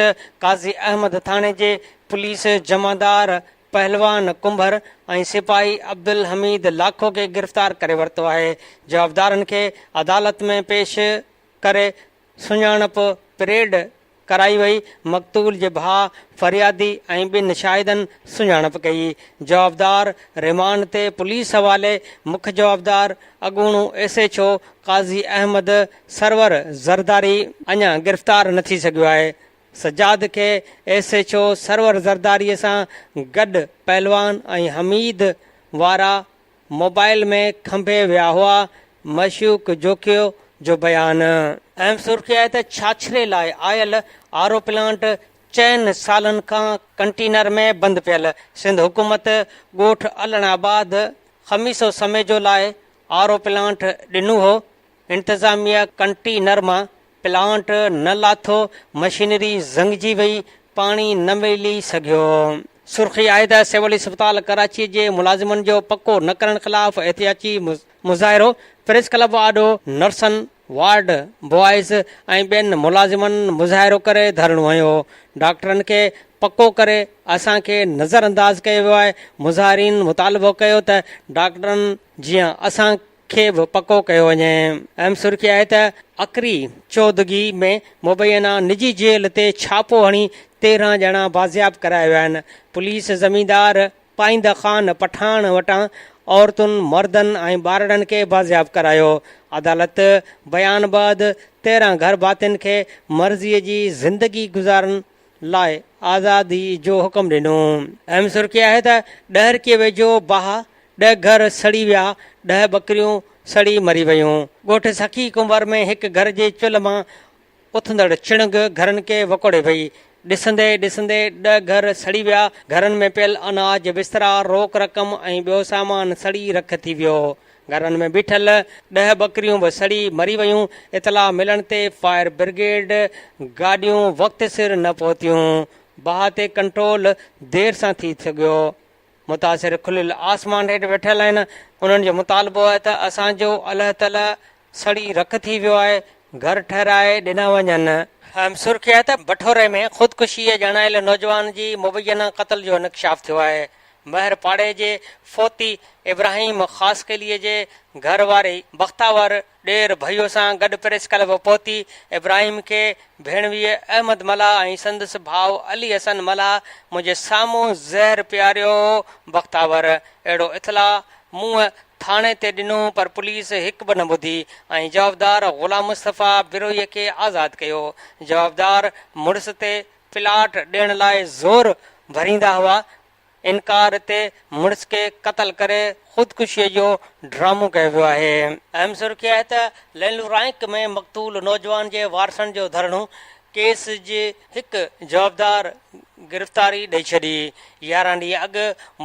قاضي احمد ٿاڻي جي پوليس جمعدار پهلوان ڪنڀر ۽ سپاهي عبدالحميد لاکو کي گرفتار ڪري ورتو آهي، جوابدارن کي عدالت ۾ پيش ڪري سڃاڻپ پريڊ. ڪرائي وئي، مقتول جي ڀاء فريادي ۽ ٻن شاهدن سڃاڻپ ڪئي، جوابدار ريمانڊ تي پوليس حوالي، مک جوابدار اڳوڻو S H O Qazi Ahmed Sarwar Zardari اڃا گرفتار نه ٿي سگهيو آهي، سجاد کي S H O Sarwar Zardari سان گڏ پهلوان ۽ حميد وارا موبائل ۾ کنڀي ويا هئا، معشوق جوکيو جو بيان. اهم سرخي آهي ته ڇاڇري لاء آيل آر او پلانٽ چئن سالن کان ڪنٽينر ۾ بند پيل، سنڌ حڪومت ڳوٺ علڻ آباد خميسو سميجو لاء آر او پلانٽ ڏنو هو، انتظاميه ڪنٽينر مان پلانٽ نه لاٿو، مشينري زنگجي وئي، پاڻي نه ملي سگهيو. سرخي آهي ته سول اسپتال ڪراچي جي ملازمن جو پڪو نه ڪرڻ خلاف احتجاجي مظاهرو، پريس ڪلب آڏو نرسن، وارڊ بوائز ۽ ٻين ملازمن مظاهرو ڪري ڌرڻو هنيو، ڊاڪٽرن کي پڪو ڪري اسان کي نظرانداز ڪيو ويو آهي، مظاهرين مطالبو ڪيو ته ڊاڪٽرن جيان اسان کي به پڪو ڪيو وڃي. اهم سرخي آهي ته اڪري چودڳي ۾ مبينا نجي جيل تي ڇاپو هڻي 13 ڄڻا بازياب ڪرايا ويا آهن، پوليس زميندار پائنده خان پٺاڻ وٽان عورتن، مردن ۽ ٻارڙن کي بازياب ڪرايو، عدالت بيان بعد 13 گهر ڀاتين کي مرضي جي زندگي گذارڻ لاء آزادي جو حڪم ڏنو. اهم سرخي آهي ته ڏهرڪي ويجهو باهه ڏهه گهر سڙي ويا، ڏهه ٻڪريون سڙي مري ويون. ڳوٺ سخي ڪنور ۾ هڪ گهر جي چلهه مان اٿندڙ چڻنگ گهرن کي وڪوڙي وئي. ڏسندي ڏسندي ڏهه گهر سڙي ويا، گهرن ۾ پيل اناج، بسترا، روڪ رقم ۽ ٻيو سامان سڙي رک ٿي ويو. گهرن ۾ بيٺل ڏهه ٻڪريون به سڙي مري ويون. اطلاع ملڻ تي فائر برگيڊ گاڏيون وقت سر نه پهتيون. باهه تي ڪنٽرول دير سان ٿي سگهيو. متاثر کليل آسمان هيٺ ويٺل آهن، انهن جو مطالبو آهي ته اسان جو الهه تلهه سڙي رک ٿي ويو آهي، گهر ٺهرائي ڏنا وڃن. اهم سرخي آهي ته بٺوري ۾ خودڪشيء ڄاڻايل نوجوان جي مبينا قتل جو انڪشاف ٿيو آهي، مهر پاڙي جي فوتي ابراهيم خاصخيلي جي گهر واري بختاور ڏير ڀيو سان گڏ پريس ڪلب پهتي، ابراهيم کي ڀيڻويء احمد ملاح ۽ سندس ڀاء علي حسن ملاح منهنجي سامهون زهر پياريو هو، بختاور اهڙو اطلاع مون ٿاڻي تي ڏنو پر پوليس هڪ به نه ٻڌي ۽ جوابدار غلام مصطفيٰ بروهيء کي آزاد ڪيو، جوابدار مڙس تي پلاٽ ڏيڻ لاء زور ڀريندا هئا، انڪار تي مڙس کي قتل ڪري خودڪشيء جو ڊرامو ڪيو ويو آهي. اهم سرخي آهي ته ليلو رائنڪ ۾ مقتول نوجوان جي وارثن جو ڌرڻو، ڪيس جي هڪ جوابدار گرفتاري ڏئي ڇڏي. 11 ڏينهن اڳ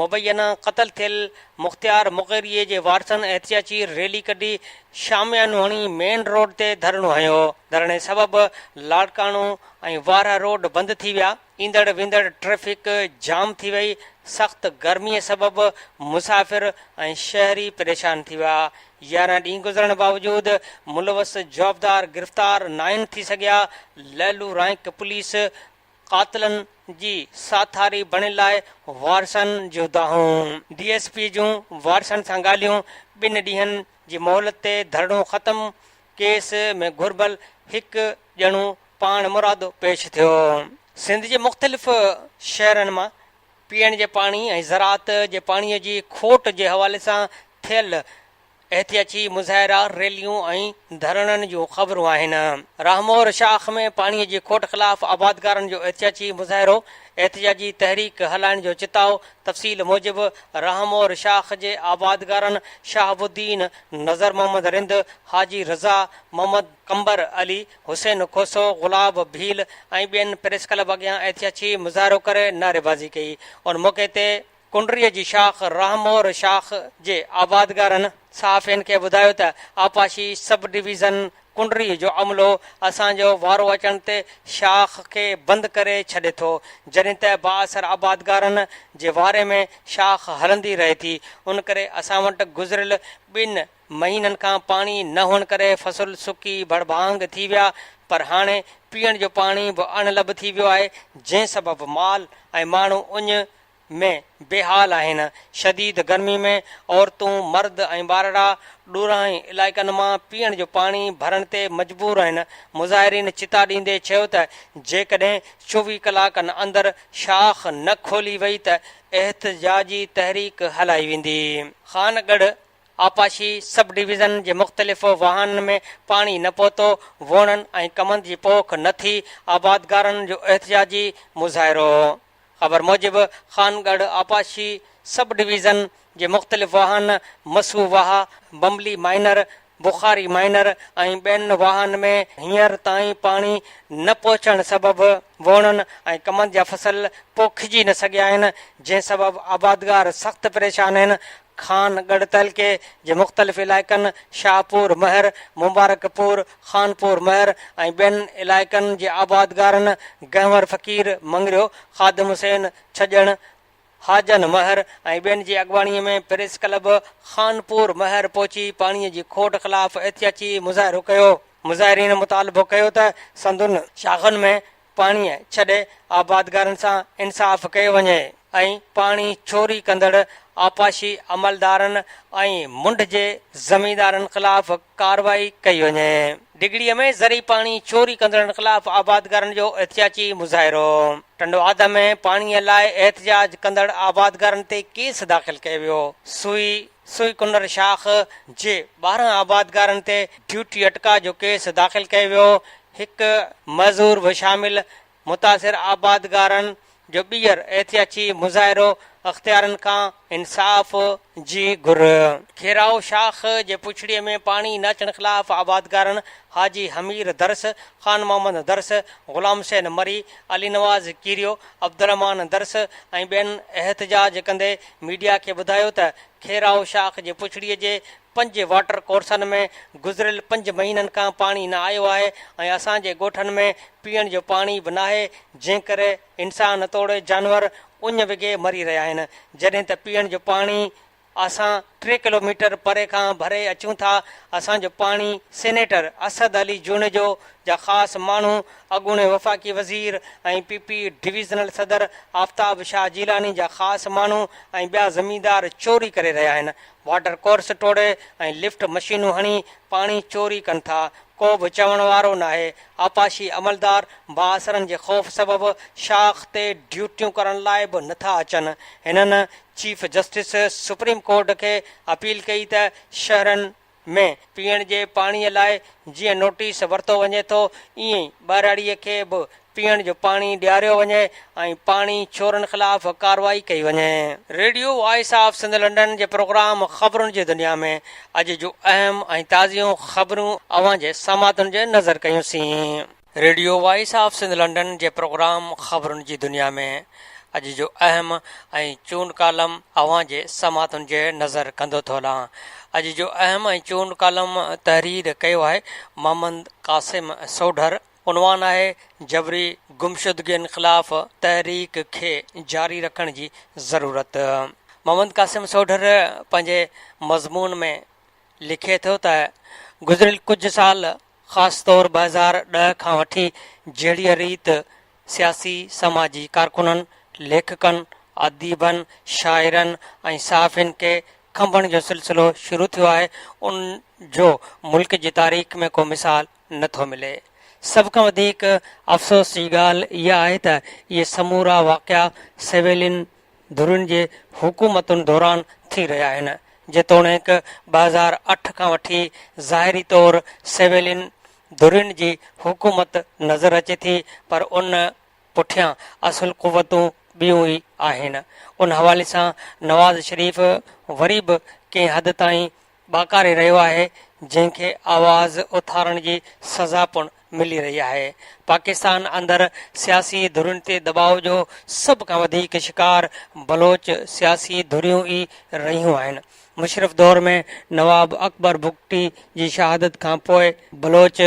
مبينا قتل ٿيل مختيار مغيري جي وارثن احتجاجي ريلي ڪڍي شاميانو هڻي مين روڊ تي ڌرڻو هنيو. ڌرڻي سبب لاڙڪاڻو ۽ وارهه روڊ بند ٿي ويا. ايندڙ ويندڙ ٽريفڪ جام ٿي وئي، سخت گرمي سبب مسافر ۽ شهري پريشان ٿي ويا، 11 ڏينهن گذرڻ باوجود ملوث جوابدار گرفتار ناهن ٿي سگهيا، لعلو رائنڪ پوليس قاتلن جي ساٿاري بڻيل لاء وارثن جون دانهون. ڊي ايس پي جون وارثن سان ڳالهيون، ٻن ڏينهن جي مهلت تي ڌرڻو ختم، ڪيس ۾ گهربل هڪ ڄڻو پاڻ مرادو پيش ٿيو. سنڌ جي مختلف شهرن مان پيئڻ جي پاڻي ۽ زراعت جي پاڻي جي کوٽ جي حوالي سان ٿيل احتياجي مظاهرا، ريليون ۽ ڌرڻن جون خبرون آهن. راهمور شاخ ۾ پاڻي جي کوٽ خلاف آبادگارن جو احتجاجي مظاهرو، احتجاجي تحريڪ هلائڻ جو چتاء، تفصيل موجب راهمور شاخ جي آبادگارن شهاب الدين، نظر محمد رند، حاجي رضا محمد، قمبر علي، حسين کوسو، گلاب ڀيل ۽ ٻين پريس ڪلب اڳيان احتجاجي مظاهرو ڪري نعريبازي ڪئي. ان موقعي تي ڪنڊري جي شاخ راهمور شاخ جي آبادگارن صحافين کي ٻڌايو ته آبپاشي سب ڊويزن ڪنڊري جو عملو اسان جو وارو اچڻ تي شاخ کي بند ڪري ڇڏي ٿو جڏهن ته بااثر آبادگارن جي واري ۾ شاخ هلندي رهي ٿي ان ڪري اسان وٽ گذريل ٻن مهينن کان پاڻي نه هئڻ ڪري فصل سڪي ڀڙڀانگ ٿي ويا پر هاڻي پيئڻ جو پاڻي به اڻ لڀ ٿي ويو آهي جنهن سبب مال ۽ ماڻهو اڃ ۾ بيحال آهن، شديد گرمي ۾ عورتون، مرد ۽ ٻارڙا ڏورانهن علائقن مان پيئڻ جو پاڻي ڀرڻ تي مجبور آهن، مظاهرين چتا ڏيندي چيو ته جيڪڏهن 24 ڪلاڪن اندر شاخ نه کولي وئي ته احتجاجي تحريڪ هلائي ويندي. خان ڳڙهه آبپاشي سب ڊويزن جي مختلف واهن ۾ پاڻي نه پهتو، ووڻن ۽ ڪمند جي پوک نه ٿي، آبادگارن جو احتجاجي مظاهرو. خبر موجب خان ڳڙهه آبپاشي سب ڊويزن جي مختلف واهن مسو واهه، بمبلي مائنر، بخاري مائنر ۽ ٻين واهن ۾ هينئر تائين پاڻي نه پهچڻ سبب ووڻن ۽ ڪمند جا فصل پوکجي نه سگهيا آهن، جنهن سبب آبادگار سخت پريشان آهن. خان ڳڙهه تعلقي جي مختلف علائقن شاهپور مهر، مبارڪ پور، خانپور مهر ۽ ٻين علائقن جي آبادگارن گهنور فقير مڱريو، خادم حسين ڇڄڻ، حاجن مهر ۽ ٻين جي اڳواڻي ۾ پريس ڪلب خانپور مهر پهچي پاڻي جي کوٽ خلاف احتجاجي مظاهرو ڪيو. مظاهرين مطالبو ڪيو ته سندن شاخن ۾ پاڻي ڇڏي آبادگارن سان انصاف ڪيو وڃي ۽ پاڻي چوري ڪندڙ آبپاشي عملدارن ۽ منڍ جي زميندارن خلاف ڪارروائي ڪئي وڃي. ڊگهڙي ۾ زرعي پاڻي چوري ڪندڙن خلاف آبادگارن جو احتجاجي مظاهرو. ٽنڊو آدم ۾ پاڻي لاء احتجاج ڪندڙ آبادگارن تي ڪيس داخل ڪيو ويو. سوئي سوئي ڪنر شاخ جي 12 آبادگارن تي ڊيوٽي اٽڪاء جو ڪيس داخل ڪيو ويو، هڪ معذور به شامل، متاثر آبادگارن جو ٻيهر احتجاجي مظاهرو، اختيارين کان انصاف جي گهر. کيرائو شاخ جي پڇڙي ۾ پاڻي نه اچڻ خلاف آبادگارن حاجي حمير درس، خان محمد درس، غلام حسين مري، علي نواز ڪيريو، عبدالرحمان درس ۽ ٻين احتجاج ڪندي ميڊيا کي ٻڌايو ته کيرائو شاخ جي پڇڙي جي پنج واٽر ڪورسن ۾ گذريل پنج مهينن کان پاڻي نه آيو آهي ۽ اسان جي ڳوٺن ۾ پيئڻ جو پاڻي به ناهي جنهن ڪري انسان توڙي جانور اڃ وگهي مري رهيا آهن جڏهن ته پيئڻ جو پاڻي اسان ٽي ڪلوميٽر پري کان ڀري اچون ٿا، اسان جو پاڻي سينيٽر اسد علي جوڻيجو جا خاص ماڻهو، اڳوڻي وفاقي وزير ۽ پي پي ڊويزنل صدر آفتاب شاهه جيلاني جا خاص ماڻهو ۽ ٻيا زميندار چوري ڪري رهيا آهن، واٽر ڪورس ٽوڙي ۽ لفٽ مشينون هڻي پاڻي چوري ڪن ٿا، ڪو به چوڻ وارو ناهي، آبپاشي عملدار بااثرن جي خوف سبب شاخ تي ڊيوٽيون ڪرڻ لاء به نٿا اچن، هنن چيف جسٽس سپريم ڪورٽ کي اپيل ڪئي ته شهرن ۾ پيئڻ جي پاڻي لاء جيئن نوٽيس ورتو وڃي ٿو ائين ئي ٻهراڙي کي به پيئڻ جو پاڻي ڏياريو وڃي ۽ پاڻي چورن خلاف ڪارروائي ڪئي وڃي. Radio voice of Sindh London جي پروگرام خبرن جي دنيا ۾ اڄ جون اهم ۽ تازيون خبرون اوهان جي سماعتن جي نظر ڪيون سين. Radio voice of Sindh London جي پروگرام خبرن جي دنيا ۾ اڄ جو اهم ۽ چونڊ ڪالم اوهان جي سماعتن جي نظر ڪندو ٿو هلان. اڄ جو اهم ۽ چونڊ ڪالم تحرير ڪيو آهي محمد قاسم سوڍر. عنوان آهي جبري گمشدگين خلاف تحريڪ کي جاري رکڻ جي ضرورت. محمد قاسم سوڍر پنهنجي مضمون ۾ لکي ٿو ته گذريل ڪجهه سال خاص طور 2010 کان وٺي جهڙيء ريت سياسي سماجي ڪارڪنن، ليکڪن، اديبن، شاعرن ۽ صحافين کي کنڀڻ جو سلسلو شروع ٿيو آهي ان جو ملڪ جي تاريخ ۾ ڪو مثال نه ٿو ملي. سڀ کان وڌيڪ افسوس جي ڳالهه اها آهي ته اهي سمورا واقعا سويلين ڌرين جي حڪومتن دوران ٿي رهيا آهن. جيتوڻيڪ 2008 کان وٺي ظاهري طور سويلين ڌرين جي حڪومت نظر اچي ٿي پر ان پٺيان اصل قوتون ٻيون ئي آهن. ان حوالي سان نواز شريف وري به ڪنهن حد تائين ٻاڪاري رهيو آهي، جنهن کي آواز اٿارڻ جي سزا پڻ ملي رهي آهي. پاڪستان اندر سياسي ڌرين تي دٻاء جو سڀ کان وڌيڪ شڪار بلوچ سياسي ڌريون ئي رهيون آهن. مشرف دور ۾ نواب اڪبر بگٽي جي شهادت کان پوء بلوچ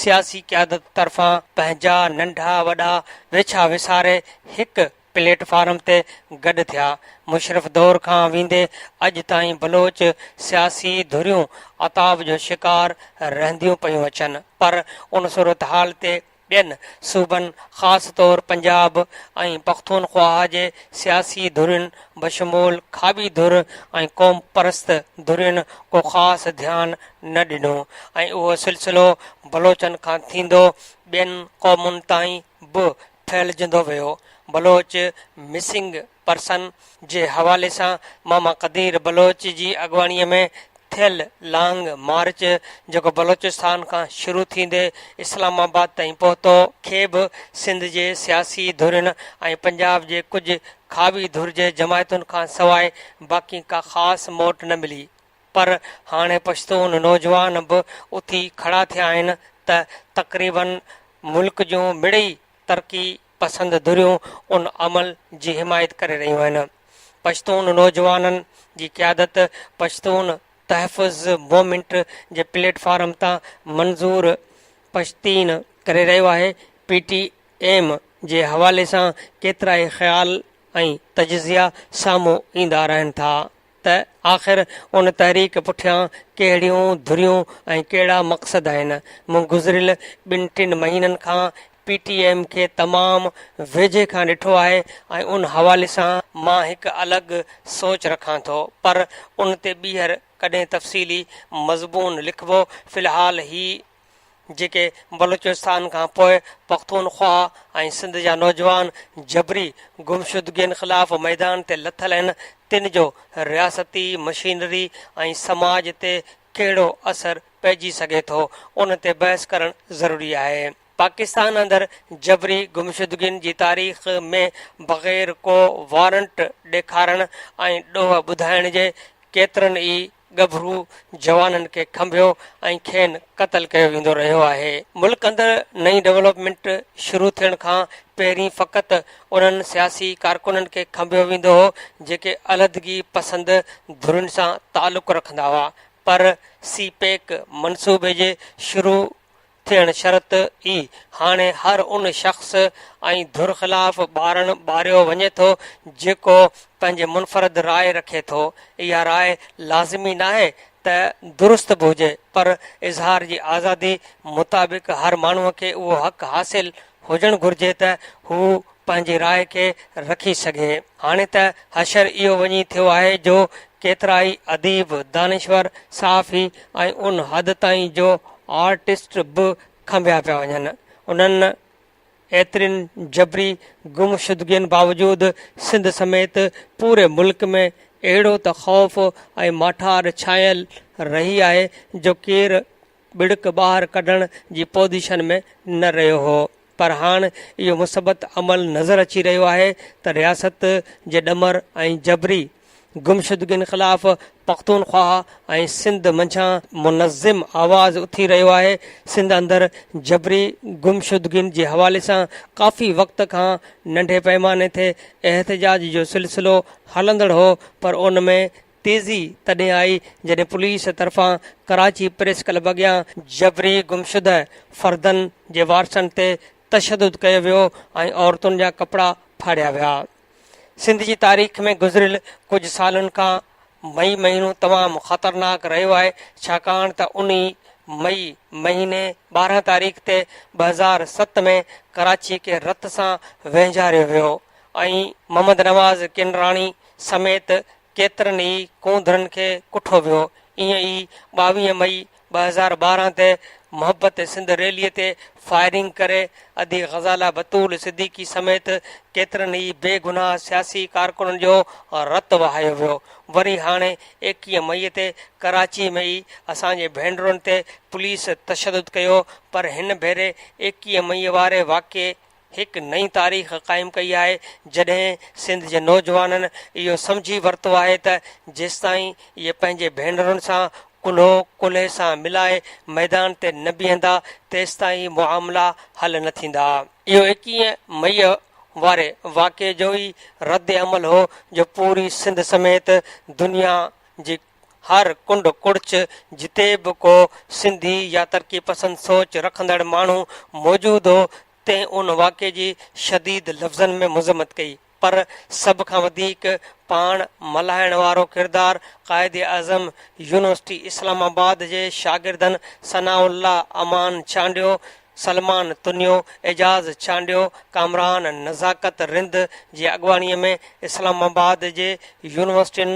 سياسي قيادت طرفان پنهنجا ننڍا وڏا ويڇا وساري هڪ پليٽ فارم تي گڏ ٿيا. مشرف دور کان ويندي اڄ تائين بلوچ سياسي ڌريون عتاب جو شڪار رهنديون پيون اچن پر ان صورتحال تي ٻين صوبن خاص طور پنجاب ۽ پختونخواهه جي سياسي ڌرين بشمول کاٻي ڌر ۽ قومپرست ڌرين ڪو خاص ڌيان نه ڏنو ۽ اهو سلسلو بلوچن کان ٿيندو ٻين قومن تائين به ڦهلجندو ويو. بلوچ مسنگ پرسن جي حوالي سان ماما قدير بلوچ جي اڳواڻي ۾ ٿيل لانگ مارچ جيڪو بلوچستان کان شروع ٿيندي اسلام آباد تائين پهتو، کي به سنڌ جي سياسي ڌرين ۽ پنجاب جي ڪجهه کاٻي ڌر جي جماعتن کان سواء باقي ڪا خاص موٽ نه ملي پر هاڻي پشتون نوجوان به اٿي کڙا ٿيا آهن ته تقريبن ملڪ جون مڙئي ترقي پسند ڌريون ان عمل جي حمايت ڪري رهيون آهن. پشتون نوجوانن جي قيادت پشتون تحفظ موومينٽ جي پليٽ فارم تان منظور پشتين ڪري رهيو آهي. پي ٽي ايم جي حوالي سان ڪيترائي خيال ۽ تجزيا سامهون ايندا رهن ٿا. ته آخر ان تحريڪ پٺيان ڪهڙيون ڌريون ۽ ڪهڙا مقصد آهن. مون گذريل ٻن ٽن مهينن کان پي ٽي ايم کي تمام ويجهي کان ڏٺو آهي ۽ ان حوالي سان مان هڪ الڳ سوچ رکان ٿو پر ان تي ٻيهر ڪڏهن تفصيلي مضمون لکبو في الحال هي جيڪي بلوچستان کان پوء پختونخواهه ۽ سنڌ جا نوجوان جبري گمشدگين خلاف ميدان تي لٿل آهن تن جو رياستي مشينري ۽ سماج تي ڪهڙو اثر پئجي سگهي ٿو ان تي بحث ڪرڻ ضروري آهي. پاڪستان اندر جبري گمشدگين جي تاريخ ۾ بغير ڪو وارنٽ ڏيکارڻ ۽ ڏوهه ٻڌائڻ جي ڪيترن ئي ڳڀرو جوانن کي کنڀيو ۽ کين قتل ڪيو ويندو رهيو آهي. ملڪ اندر نئين ڊولپمينٽ شروع ٿيڻ کان پهرين فقط انهن سياسي ڪارڪنن کي کنڀيو ويندو هو جيڪي علحدگي پسند ڌرين سان تعلق رکندا هئا پر سي پيڪ منصوبي جي شروع ٿيڻ شرط ئي هاڻي هر ان شخص ۽ ڌر خلاف ٻارڻ ٻاريو وڃي ٿو جيڪو پنهنجي منفرد راء رکي ٿو. اها راء لازمي ناهي ته درست به هجي پر اظهار جي آزادي مطابق هر ماڻهو کي اهو حق حاصل هجڻ گهرجي ته هو پنهنجي راء کي رکي سگهي. هاڻي ته حشر اهو وڃي ٿيو آهي جو ڪيترائي اديب، دانشور، صحافي ۽ ان حد تائين جو آرٽسٽ به کنڀيا پيا وڃن. انهن ايترين جبري گمشدگين باوجود سنڌ سميت پوري ملڪ ۾ اهڙو ته خوف ۽ ماٺار ڇانيل رهي آهي جو ڪير ٻڙڪ ٻاهر ڪڍڻ جي پوزيشن ۾ نه رهيو هو پر هاڻ اهو مثبت عمل نظر اچي رهيو آهي ته رياست جي ڏمر ۽ جبري گمشدگين خلاف پختونخواهه ۽ سنڌ منجهان منظم آواز اٿي رهيو آهي سنڌ اندر جبري گمشدگين جي حوالي سان ڪافي وقت کان ننڍي پئماني تي احتجاج جو سلسلو هلندڙ هو پر ان ۾ تيزي تڏهن آئي جڏهن پوليس طرفان ڪراچي پريس ڪلب اڳيان جبري گمشده فردن جي وارثن تي تشدد ڪيو ويو ۽ عورتن جا ڪپڙا ڦاڙيا ويا. سنڌ جي تاريخ ۾ گذريل ڪجهه سالن کان مئي مهينو تمام خطرناڪ رهيو آهي ڇاڪاڻ ته ان ئي مئي مهيني 12 تاريخ تي 2007 ۾ ڪراچي کي رت سان وهنجاريو ويو ۽ محمد نواز ڪنراڻي سميت ڪيترن ئي ڪونڌرن کي ڪٺو ويو. ائين ئي 22 مئي 2012 تي محبت سنڌ ريلي تي فائرنگ ڪري ادي غزاله بتول صديقي سميت ڪيترن ئي بي گناهه سياسي ڪارڪنن جو رت وهايو ويو. وري هاڻي 21 مئي تي ڪراچي ۾ ئي اسان جي ڀينرن تي پوليس تشدد ڪيو پر هن ڀيري 21 مئي واري واقعي هڪ نئين تاريخ قائم ڪئي آهي جڏهن سنڌ جي نوجوانن اهو سمجهي ورتو آهي ته جيستائين اهي پنهنجي ڀينرن سان ڪلهو ڪلهي سان ملائي ميدان تي نه بيهندا تيستائين معاملا حل نه ٿيندا. اهو ايڪيهه مئي واري واقعي جو ئي رد عمل هو جو پوري سنڌ سميت دنيا جي هر ڪنڊ ڪڙڇ جتي به ڪو سنڌي يا ترقي پسند سوچ رکندڙ ماڻهو موجود هو تنهن ان واقعي جي شديد لفظن ۾ مذمت ڪئي پر سڀ کان وڌيڪ پاڻ ملهائڻ وارو ڪردار قائد اعظم يونيورسٽي اسلام آباد جي شاگردن ثناء الله امان چانڊيو، سلمان تنيو، اعجاز چانڊيو، ڪامران نزاڪت رند جي اڳواڻي ۾ اسلام آباد جي يونيورسٽين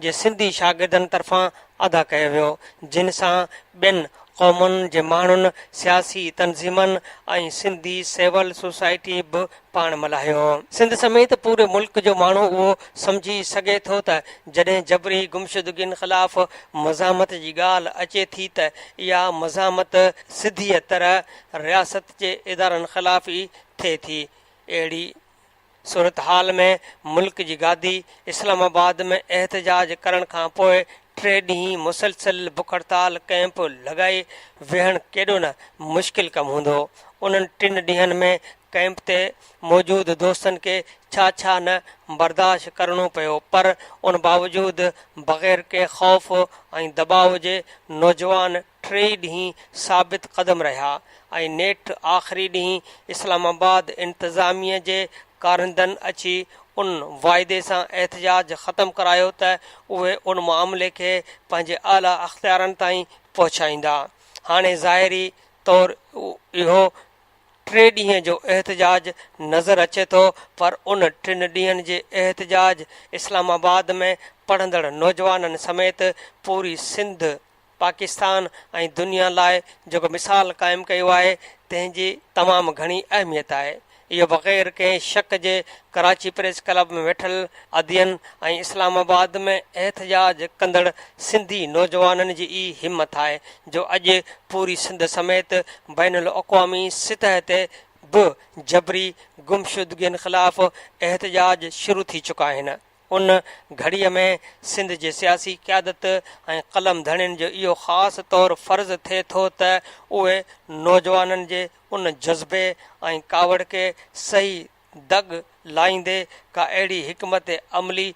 جي سنڌي شاگردن طرفان ادا ڪيو ويو، جن سان ٻين قومن جي ماڻهن، سياسي تنظيمن ۽ سنڌي سول سوسائٽي به پاڻ ملهايو. سنڌ سميت پوري ملڪ جو ماڻهو اهو سمجهي سگهي ٿو ته جڏهن جبري گمشدگين خلاف مزاحمت جي ڳالهه اچي ٿي ته اها مزاحمت سڌيء طرح رياست جي ادارن خلاف ئي ٿئي ٿي. اهڙي صورتحال ۾ ملڪ جي گادي اسلام آباد ۾ احتجاج ڪرڻ کان پوء ٽي ڏينهن مسلسل بک هڙتال ڪئمپ لڳائي ويهڻ ڪيڏو نه مشڪل ڪم هوندو. انهن ٽن ڏينهن ۾ ڪئمپ تي موجود دوستن کي ڇا ڇا نه برداشت ڪرڻو پيو پر ان باوجود بغير ڪنهن خوف ۽ دٻاء جي نوجوان ٽيئي ڏينهن ثابت قدم رهيا ۽ نيٺ آخري ڏينهن اسلام آباد انتظاميه جي ڪارندن اچي ان واعدي سان احتجاج ختم ڪرايو ته اهي ان معاملي کي پنهنجي اعليٰ اختيارن تائين پهچائيندا. هاڻي ظاهري طور اهو ٽي ڏينهن جو احتجاج نظر اچي ٿو پر ان ٽن ڏينهن جي احتجاج اسلام آباد ۾ پڙهندڙ نوجوانن سميت پوري سنڌ، پاڪستان ۽ دنيا لاء جيڪو مثال قائم ڪيو آهي تنهن جي تمام گهڻي اهميت آهي. اهو بغير ڪنهن شڪ جي ڪراچي پريس ڪلب ۾ ويٺل ادين ۽ اسلام آباد ۾ احتجاج ڪندڙ سنڌي نوجوانن جي ئي همٿ آهي جو اڄ پوري سنڌ سميت بين الاقوامي سطح تي به جبري گمشدگين خلاف احتجاج شروع ٿي چڪا آهن. ان گهڙيء ۾ سنڌ جي سياسي قيادت ۽ قلم ڌڻين جو اهو خاص طور فرض ٿئي ٿو ته اهي نوجوانن جي ان جذبي ۽ ڪاوڙ کي صحيح دڳ لائيندي ڪا اهڙي حڪمت عملي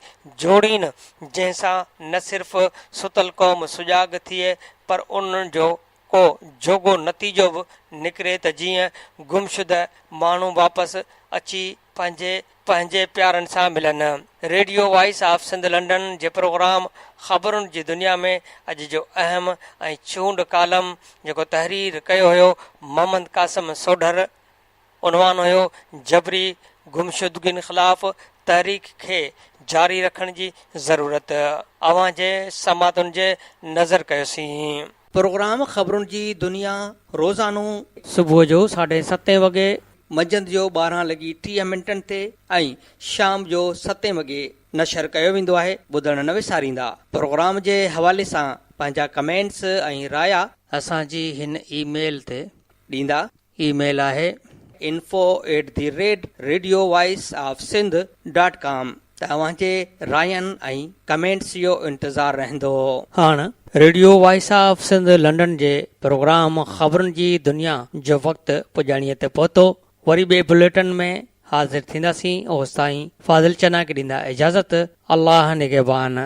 جوڙين جنهن سان نه صرف ستل قوم سجاڳ ٿئي پر ان جو ڪو جوڳو نتيجو به نڪري ته جيئن گمشده ماڻهو واپس اچي پنهنجي پنهنجي پيارن سان ملن. Radio voice of Sindh London جي پروگرام خبرن جي دنيا ۾ اڄ جو اهم ۽ چونڊ ڪالم جيڪو تحرير ڪيو هيو محمد قاسم سوڍر عنوان هيو جبري گمشدگين خلاف تحريڪ کي جاري رکڻ جي ضرورت. اوهان جي سماعتن جي نظر ڪيوسين. پروگرام خبرن جي دنيا روزانو. صبح جو ساڍي ستين وڳي. منجهند جو 12 لڳي 30 منٽن تي ۽ شام جو ستين وڳي نشر ڪيو ويندو آهي ٻڌڻ نه وساريندا پروگرام جي حوالي سان پنهنجا ڪمينٽس ۽ رايا. اسان جي هن اي ميل تي. ڏيندا. اي ميل آهي. Info at the rate radio voice of Sindh dot com ته اوهان جي راين ۽ ڪمينٽس جو انتظار رهندو. هاڻ radio voice of Sindh London جي پروگرام خبرن جي دنيا جو وقت پڄاڻيء تي پهتو. وري ٻئي بليٽن ۾ حاضر ٿينداسين اوستائين فاضل چنا کي ڏيندا اجازت. الله نگهبان.